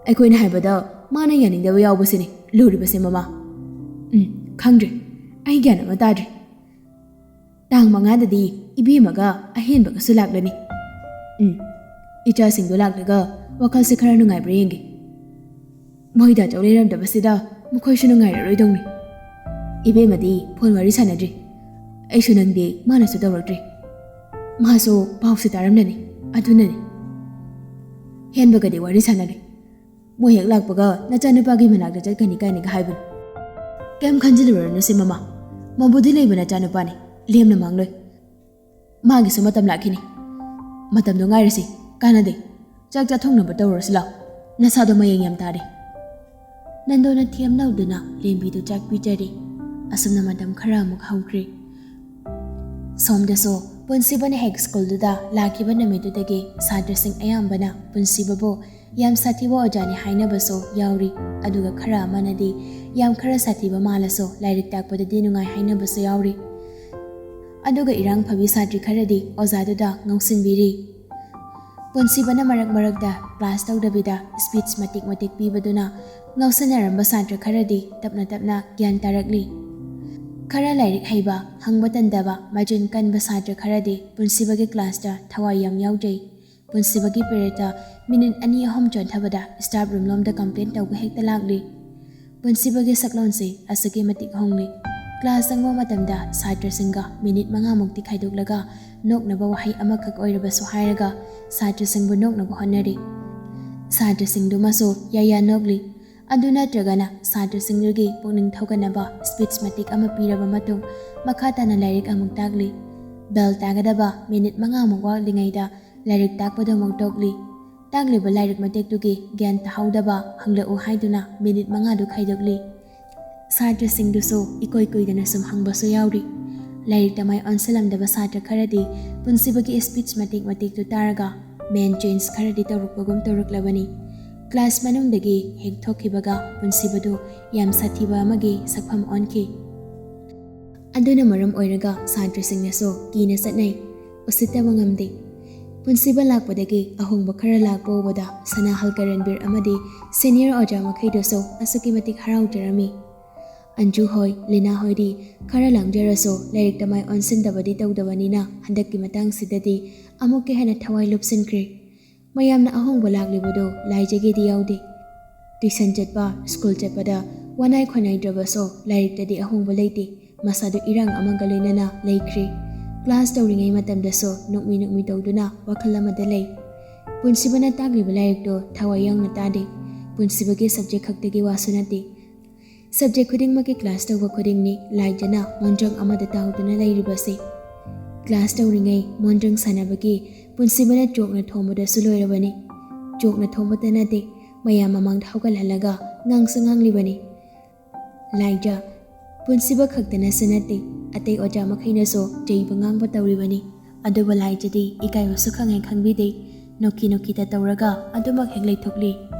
ꯑꯩꯈꯣꯏꯅ ꯍꯥꯏꯕꯗ ꯃꯥꯅ ꯌꯥꯅꯤꯡꯗꯕ ꯌꯥꯎꯕꯁꯤꯅꯦ ꯂꯨꯔꯤꯕꯁꯦ, ꯃꯃꯥ꯫ ꯎꯝ, ꯈꯪꯗ꯭ꯔꯦ꯫ ꯑꯩ ꯒ꯭ꯌꯥꯟ ꯑꯃ ꯇꯥꯗ꯭ꯔꯦ꯫ ꯇꯥꯡ ꯃꯉꯥꯗꯗꯤ ꯏꯕꯦꯝꯃꯒ ꯑꯍꯦꯟꯕꯒꯁꯨ ꯂꯥꯛꯂꯅꯤ꯫ ꯎꯝ, ꯏꯆꯥꯁꯤꯡꯗꯣ ꯂꯥꯛꯂꯒ ꯋꯥꯈꯜꯁꯦ ꯈꯔ ꯅꯨꯡꯉꯥꯏꯕ꯭ꯔꯥ ꯌꯦꯡꯒꯦ꯫ ꯃꯣꯏꯗ ꯆꯧ ꯂꯩꯔꯝꯗꯕꯁꯤꯗ ꯃꯈꯣꯏꯁꯨ ꯅꯨꯡꯉꯥꯏꯔꯔꯣꯏꯗꯧꯅꯤ꯫ ꯏꯕꯦꯝꯃꯗꯤ ꯐꯣꯟ ꯋꯥꯔꯤ ꯁꯥꯟꯅꯗ꯭ꯔꯤ꯫ ꯑꯩꯁꯨ ꯅꯪꯗꯦ, ꯃꯥꯅꯁꯨ ꯇꯧꯔꯛꯇ꯭ꯔꯤ꯫ ꯃꯥꯁꯨ ꯄꯥꯎꯁꯦ ꯇꯥꯔꯝꯂꯅꯤ, ꯑꯗꯨꯅꯅꯤ꯫ ꯍꯦꯟꯕꯒꯗꯤ ꯋꯥꯔꯤ ꯁꯥꯟꯅꯔꯦ꯫ ꯃꯣꯏ ꯍꯦꯛ ꯂꯥꯛꯄꯒ ꯅꯆꯥꯅꯨꯄꯥꯒꯤ ꯃꯅꯥꯛꯇ ꯆꯠꯀꯅꯤ ꯀꯥꯏꯅꯒ ꯍꯥꯏꯕꯅꯤ꯫ ꯀꯩꯝ ꯈꯟꯖꯤꯜꯂꯨꯔꯅꯨꯁꯦ, ꯃꯃꯥ꯫ ꯃꯕꯨꯗꯤ ꯂꯩꯕ ꯅꯆꯥꯅꯨꯄꯥꯅꯤ, ꯂꯦꯝꯅ ꯃꯥꯡꯂꯣꯏ꯫ ꯃꯥꯒꯤꯁꯨ ꯃꯇꯝ ꯂꯥꯛꯈꯤꯅꯤ꯫ ꯃꯇꯝꯗꯣ ꯉꯥꯏꯔꯁꯤ, ꯀꯥꯟꯅꯗꯦ꯫ ꯆꯥꯛ ꯆꯥꯊꯣꯛꯅꯕ ꯇꯧꯔꯁꯤ ꯂꯥꯎ꯫ ꯅꯁꯥꯗꯣ ꯃꯌꯦꯡ ꯌꯥꯝ ꯇꯥꯔꯦ꯫ ꯅꯟꯗꯣꯅ ꯊꯦꯝꯅꯧꯗꯨꯅ ꯂꯦꯝꯕꯤꯗꯨ ꯆꯥꯛ ꯄꯤꯖꯔꯤ꯫ ꯑꯁꯨꯝꯅ ꯃꯇꯝ ꯈꯔ ꯑꯃꯨꯛ ꯍꯧꯈ꯭ꯔꯤ꯫ ꯁꯣꯝꯗꯁꯨ ꯄꯨꯟꯁꯤꯕꯅ ꯍꯦꯛ ꯁ꯭ꯀꯨꯜꯗꯨꯗ ꯂꯥꯛꯈꯤꯕ ꯅꯨꯃꯤꯠꯇꯨꯗꯒꯤ ꯁꯥꯇ꯭ꯔꯁꯤꯡ ꯑꯌꯥꯝꯕꯅ ꯄꯨꯟꯁꯤꯕꯕꯨ ꯌꯥꯝ ꯁꯥꯊꯤꯕ ꯑꯣꯖꯥꯅꯤ ꯍꯥꯏꯅꯕꯁꯨ ꯌꯥꯎꯔꯤ, ꯑꯗꯨꯒ ꯈꯔ ꯑꯃꯅꯗꯤ ꯌꯥꯝ ꯈꯔ ꯁꯥꯊꯤꯕ ꯃꯥꯜꯂꯁꯨ ꯂꯥꯏꯔꯤꯛ ꯇꯥꯛꯄꯗꯗꯤ ꯅꯨꯡꯉꯥꯏ ꯍꯥꯏꯅꯕꯁꯨ ꯌꯥꯎꯔꯤ꯫ ꯑꯗꯨꯒ ꯏꯔꯥꯡ ꯐꯕꯤ ꯁꯥꯇ꯭ꯔꯤ ꯈꯔꯗꯤ ꯑꯣꯖꯥꯗꯨꯗ ꯉꯧꯁꯤꯟꯕꯤꯔꯤ꯫ ꯄꯨꯟꯁꯤꯕꯅ ꯃꯔꯛ ꯃꯔꯛꯇ ꯀ꯭ꯂꯥꯁ ꯇꯧꯗꯕꯤꯗ ꯁ꯭ꯄꯤꯆ ꯃꯇꯦꯛ ꯃꯇꯦꯛ ꯄꯤꯕꯗꯨꯅ ꯉꯥꯎꯁꯟꯅꯔꯝꯕ ꯁꯥꯇ꯭ꯔ ꯈꯔꯗꯤ ꯇꯞꯅ ꯇꯞꯅ ꯒ꯭ꯌꯥꯟ ꯇꯥꯔꯛꯂꯤ꯫ ꯈꯔ ꯂꯥꯏꯔꯤꯛ ꯍꯩꯕ, ꯍꯪꯕ ꯇꯟꯗꯕ, ꯃꯆꯤꯟ ꯀꯟꯕ ꯁꯥꯇ꯭ꯔ ꯈꯔꯗꯤ ꯄꯨꯟꯁꯤꯕꯒꯤ ꯀ꯭ꯂꯥꯁꯇ ꯊꯋꯥꯏ ꯌꯥꯝ ꯌꯥꯎꯖꯩ꯫ ꯄꯨꯟꯁꯤꯕꯒꯤ ꯄꯦꯔꯦꯠꯇ ꯃꯤꯅꯤꯠ ꯑꯅꯤ ꯑꯍꯨꯝ ꯆꯣꯟꯊꯕꯗ ꯁ꯭ꯇꯥꯐ ꯔꯨꯝ ꯂꯣꯝꯗ ꯀꯝꯄ꯭ꯂꯦꯟ ꯇꯧꯕ ꯍꯦꯛꯇ ꯂꯥꯛꯂꯤ꯫ ꯄꯨꯟꯁꯤꯕꯒꯤ ꯁꯛꯂꯣꯟꯁꯤ ꯑꯁꯨꯛꯀꯤ ꯃꯇꯤꯛ ꯍꯣꯡꯂꯤ꯫ ꯀ꯭ꯂꯥꯁ ꯆꯪꯕ ꯃꯇꯝꯗ ꯁꯥꯇ꯭ꯔꯁꯤꯡꯒ ꯃꯤꯅꯤꯠ ꯃꯉꯥꯃꯨꯛꯇꯤ ꯈꯥꯏꯗꯣꯛꯂꯒ ꯅꯣꯛꯅꯕ ꯋꯥꯍꯩ ꯑꯃꯈꯛ ꯑꯣꯏꯔꯕꯁꯨ ꯍꯥꯏꯔꯒ ꯁꯥꯇ꯭ꯔꯁꯤꯡꯕꯨ ꯅꯣꯛꯅꯕ ꯍꯣꯠꯅꯔꯤ꯫ ꯁꯥꯇ꯭ꯔꯁꯤꯡꯗꯨꯃꯁꯨ ꯌꯥꯌꯥ ꯅꯣꯛꯂꯤ꯫ ꯑꯗꯨ ꯅꯠꯇ꯭ꯔꯒꯅ ꯁꯥꯇ꯭ꯔꯁꯤꯡꯗꯨꯒꯤ ꯄꯨꯛꯅꯤꯡ ꯊꯧꯒꯠꯅꯕ ꯁ꯭ꯄꯤꯆ ꯃꯇꯦꯛ ꯑꯃ ꯄꯤꯔꯕ ꯃꯇꯨꯡ ꯃꯈꯥ ꯇꯥꯅ ꯂꯥꯏꯔꯤꯛ ꯑꯃꯨꯛ ꯇꯥꯛꯂꯤ꯫ ꯕꯦꯜ ꯇꯥꯒꯗꯕ ꯃꯤꯅꯤꯠ ꯃꯉꯥꯃꯨꯛ ꯋꯥꯠꯂꯤꯉꯩꯗ ꯂꯥꯏꯔꯤꯛ ꯇꯥꯛꯄꯗꯨ ꯑꯃꯨꯛ ꯇꯣꯛꯂꯤ꯫ ꯇꯥꯛꯂꯤꯕ ꯂꯥꯏꯔꯤꯛ ꯃꯇꯦꯛꯇꯨꯒꯤ ꯒ꯭ꯌꯥꯟ ꯇꯥꯍꯧꯗꯕ ꯍꯪꯂꯛꯎ ꯍꯥꯏꯗꯨꯅ ꯃꯤꯅꯤꯠ ꯃꯉꯥꯗꯨ ꯈꯥꯏꯗꯣꯛꯂꯤ꯫ ꯁꯥꯇ꯭ꯔꯁꯤꯡꯗꯨꯁꯨ ꯏꯀꯣꯏ ꯀꯨꯏꯗꯅ ꯁꯨꯝ ꯍꯪꯕꯁꯨ ꯌꯥꯎꯔꯤ꯫ ꯂꯥꯏꯔꯤꯛꯇ ꯃꯥꯏ ꯑꯣꯟꯁꯤꯜꯂꯝꯗꯕ ꯁꯥꯇ꯭ꯔ ꯈꯔꯗꯤ ꯄꯨꯟꯁꯤꯕꯒꯤ ꯁ꯭ꯄꯤꯆ ꯃꯇꯦꯛ ꯃꯇꯦꯛꯇꯨ ꯇꯥꯔꯒ ꯃꯦꯟ ꯆꯦꯟꯖ ꯈꯔꯗꯤ ꯇꯧꯔꯛꯄꯒꯨꯝ ꯇꯧꯔꯛꯂꯕꯅꯤ꯫ ꯀ꯭ꯂꯥꯁ ꯃꯅꯨꯡꯗꯒꯤ ꯍꯦꯛ ꯊꯣꯛꯈꯤꯕꯒ ꯄꯨꯟꯁꯤꯕꯗꯨ ꯌꯥꯝ ꯁꯥꯊꯤꯕ ꯑꯃꯒꯤ ꯁꯛꯐꯝ ꯑꯣꯟꯈꯤ꯫ ꯑꯗꯨꯅ ꯃꯔꯝ ꯑꯣꯏꯔꯒ ꯁꯥꯇ꯭ꯔꯁꯤꯡꯅꯁꯨ ꯀꯤꯅ ꯆꯠꯅꯩ, ꯎꯁꯤꯠꯇꯕ ꯉꯝꯗꯦ꯫ ꯄꯨꯟꯁꯤꯕ ꯂꯥꯛꯄꯗꯒꯤ ꯑꯍꯣꯡꯕ ꯈꯔ ꯂꯥꯛꯄ ꯎꯕꯗ ꯁꯅꯥꯍꯜ ꯀꯔꯟꯕꯤꯔ ꯑꯃꯗꯤ ꯁꯦꯅꯤꯌꯔ ꯑꯣꯖꯥ ꯃꯈꯩꯗꯨꯁꯨ ꯑꯁꯨꯛꯀꯤ ꯃꯇꯤꯛ ꯍꯔꯥꯎꯖꯔꯝꯃꯤ꯫ ꯑꯟꯖꯨ ꯍꯣꯏ, ꯂꯤꯅꯥ ꯍꯣꯏꯗꯤ ꯈꯔ ꯂꯥꯡꯖꯔꯁꯨ ꯂꯥꯏꯔꯤꯛꯇ ꯃꯥꯏ ꯑꯣꯟꯁꯤꯟꯗꯕꯗꯤ ꯇꯧꯗꯕꯅꯤꯅ ꯍꯟꯗꯛꯀꯤ ꯃꯇꯥꯡꯁꯤꯗꯗꯤ ꯑꯃꯨꯛꯀ ꯍꯦꯟꯅ ꯊꯋꯥꯏ ꯂꯨꯞꯁꯤꯟꯈ꯭ꯔꯦ꯫ ꯃꯌꯥꯝꯅ ꯑꯍꯣꯡꯕ ꯂꯥꯛꯂꯤꯕꯗꯨ ꯂꯥꯏꯖꯒꯦꯗꯤ ꯌꯥꯎꯗꯦ꯫ ꯇ꯭ꯌꯨꯁꯟ ꯆꯠꯄ, ꯁ꯭ꯀꯨꯜ ꯆꯠꯄꯗ ꯋꯥꯅꯥꯏ ꯈꯣꯠꯅꯥꯏꯗ꯭ꯔꯕꯁꯨ ꯂꯥꯏꯔꯤꯛꯇꯗꯤ ꯑꯍꯣꯡꯕ ꯂꯩꯇꯦ꯫ ꯃꯁꯥꯗꯨ ꯏꯔꯥꯡ ꯑꯃꯒ ꯂꯣꯏꯅꯅ ꯂꯩꯈ꯭ꯔꯦ꯫ ꯀ꯭ꯂꯥꯁ ꯇꯧꯔꯤꯉꯩ ꯃꯇꯝꯗꯁꯨ ꯅꯣꯛꯃꯤ ꯅꯣꯛꯃꯤ ꯇꯧꯗꯨꯅ ꯋꯥꯈꯜ ꯑꯃꯗ ꯂꯩ꯫ ꯄꯨꯟꯁꯤꯕꯅ ꯇꯥꯛꯂꯤꯕ ꯂꯥꯏꯔꯤꯛꯇꯣ ꯊꯋꯥꯏ ꯌꯥꯎꯅ ꯇꯥꯗꯦ꯫ ꯄꯨꯟꯁꯤꯕꯒꯤ ꯁꯕꯖꯦꯛ ꯈꯛꯇꯒꯤ ꯋꯥꯁꯨ ꯅꯠꯇꯦ꯫ ꯁꯕꯖꯦꯛ ꯈꯨꯗꯤꯡꯃꯛꯀꯤ ꯀ꯭ꯂꯥꯁ ꯇꯧꯕ ꯈꯨꯗꯤꯡꯅꯤ ꯂꯥꯏꯖꯅ ꯃꯣꯟꯗ꯭ꯔꯪ ꯑꯃꯗ ꯇꯥꯎꯗꯨꯅ ꯂꯩꯔꯤꯕꯁꯦ꯫ ꯀ꯭ꯂꯥꯁ ꯇꯧꯔꯤꯉꯩ ꯃꯣꯟꯗ꯭ꯔꯪ ꯁꯥꯟꯅꯕꯒꯤ ꯄꯨꯟꯁꯤꯕꯅ ꯆꯣꯛꯅ ꯊꯣꯝꯕꯗꯁꯨ ꯂꯣꯏꯔꯕꯅꯤ꯫ ꯆꯣꯛꯅ ꯊꯣꯝꯕꯇ ꯅꯠꯇꯦ, ꯃꯌꯥꯝ ꯃꯃꯥꯡꯗ ꯍꯧꯒꯠꯍꯜꯂꯒ ꯉꯥꯡꯁꯨ ꯉꯥꯡꯂꯤꯕꯅꯤ꯫ ꯂꯥꯏꯖ, ꯄꯨꯟꯁꯤꯕ ꯈꯛꯇꯅꯁꯨ ꯅꯠꯇꯦ, ꯑꯇꯩ ꯑꯣꯖꯥ ꯃꯈꯩꯅꯁꯨ ꯆꯩꯕ ꯉꯥꯡꯕ ꯇꯧꯔꯤꯕꯅꯤ꯫ ꯑꯗꯨꯕꯨ ꯂꯥꯏꯖꯗꯤ ꯏꯀꯥꯏꯕꯁꯨ ꯈꯪꯍꯦꯛ ꯈꯪꯕꯤꯗꯦ꯫ ꯅꯣꯛꯈꯤ ꯅꯣꯛꯈꯤꯗ ꯇꯧꯔꯒ ꯑꯗꯨꯃꯛ ꯍꯦꯛ ꯂꯩꯊꯣꯛꯂꯤ꯫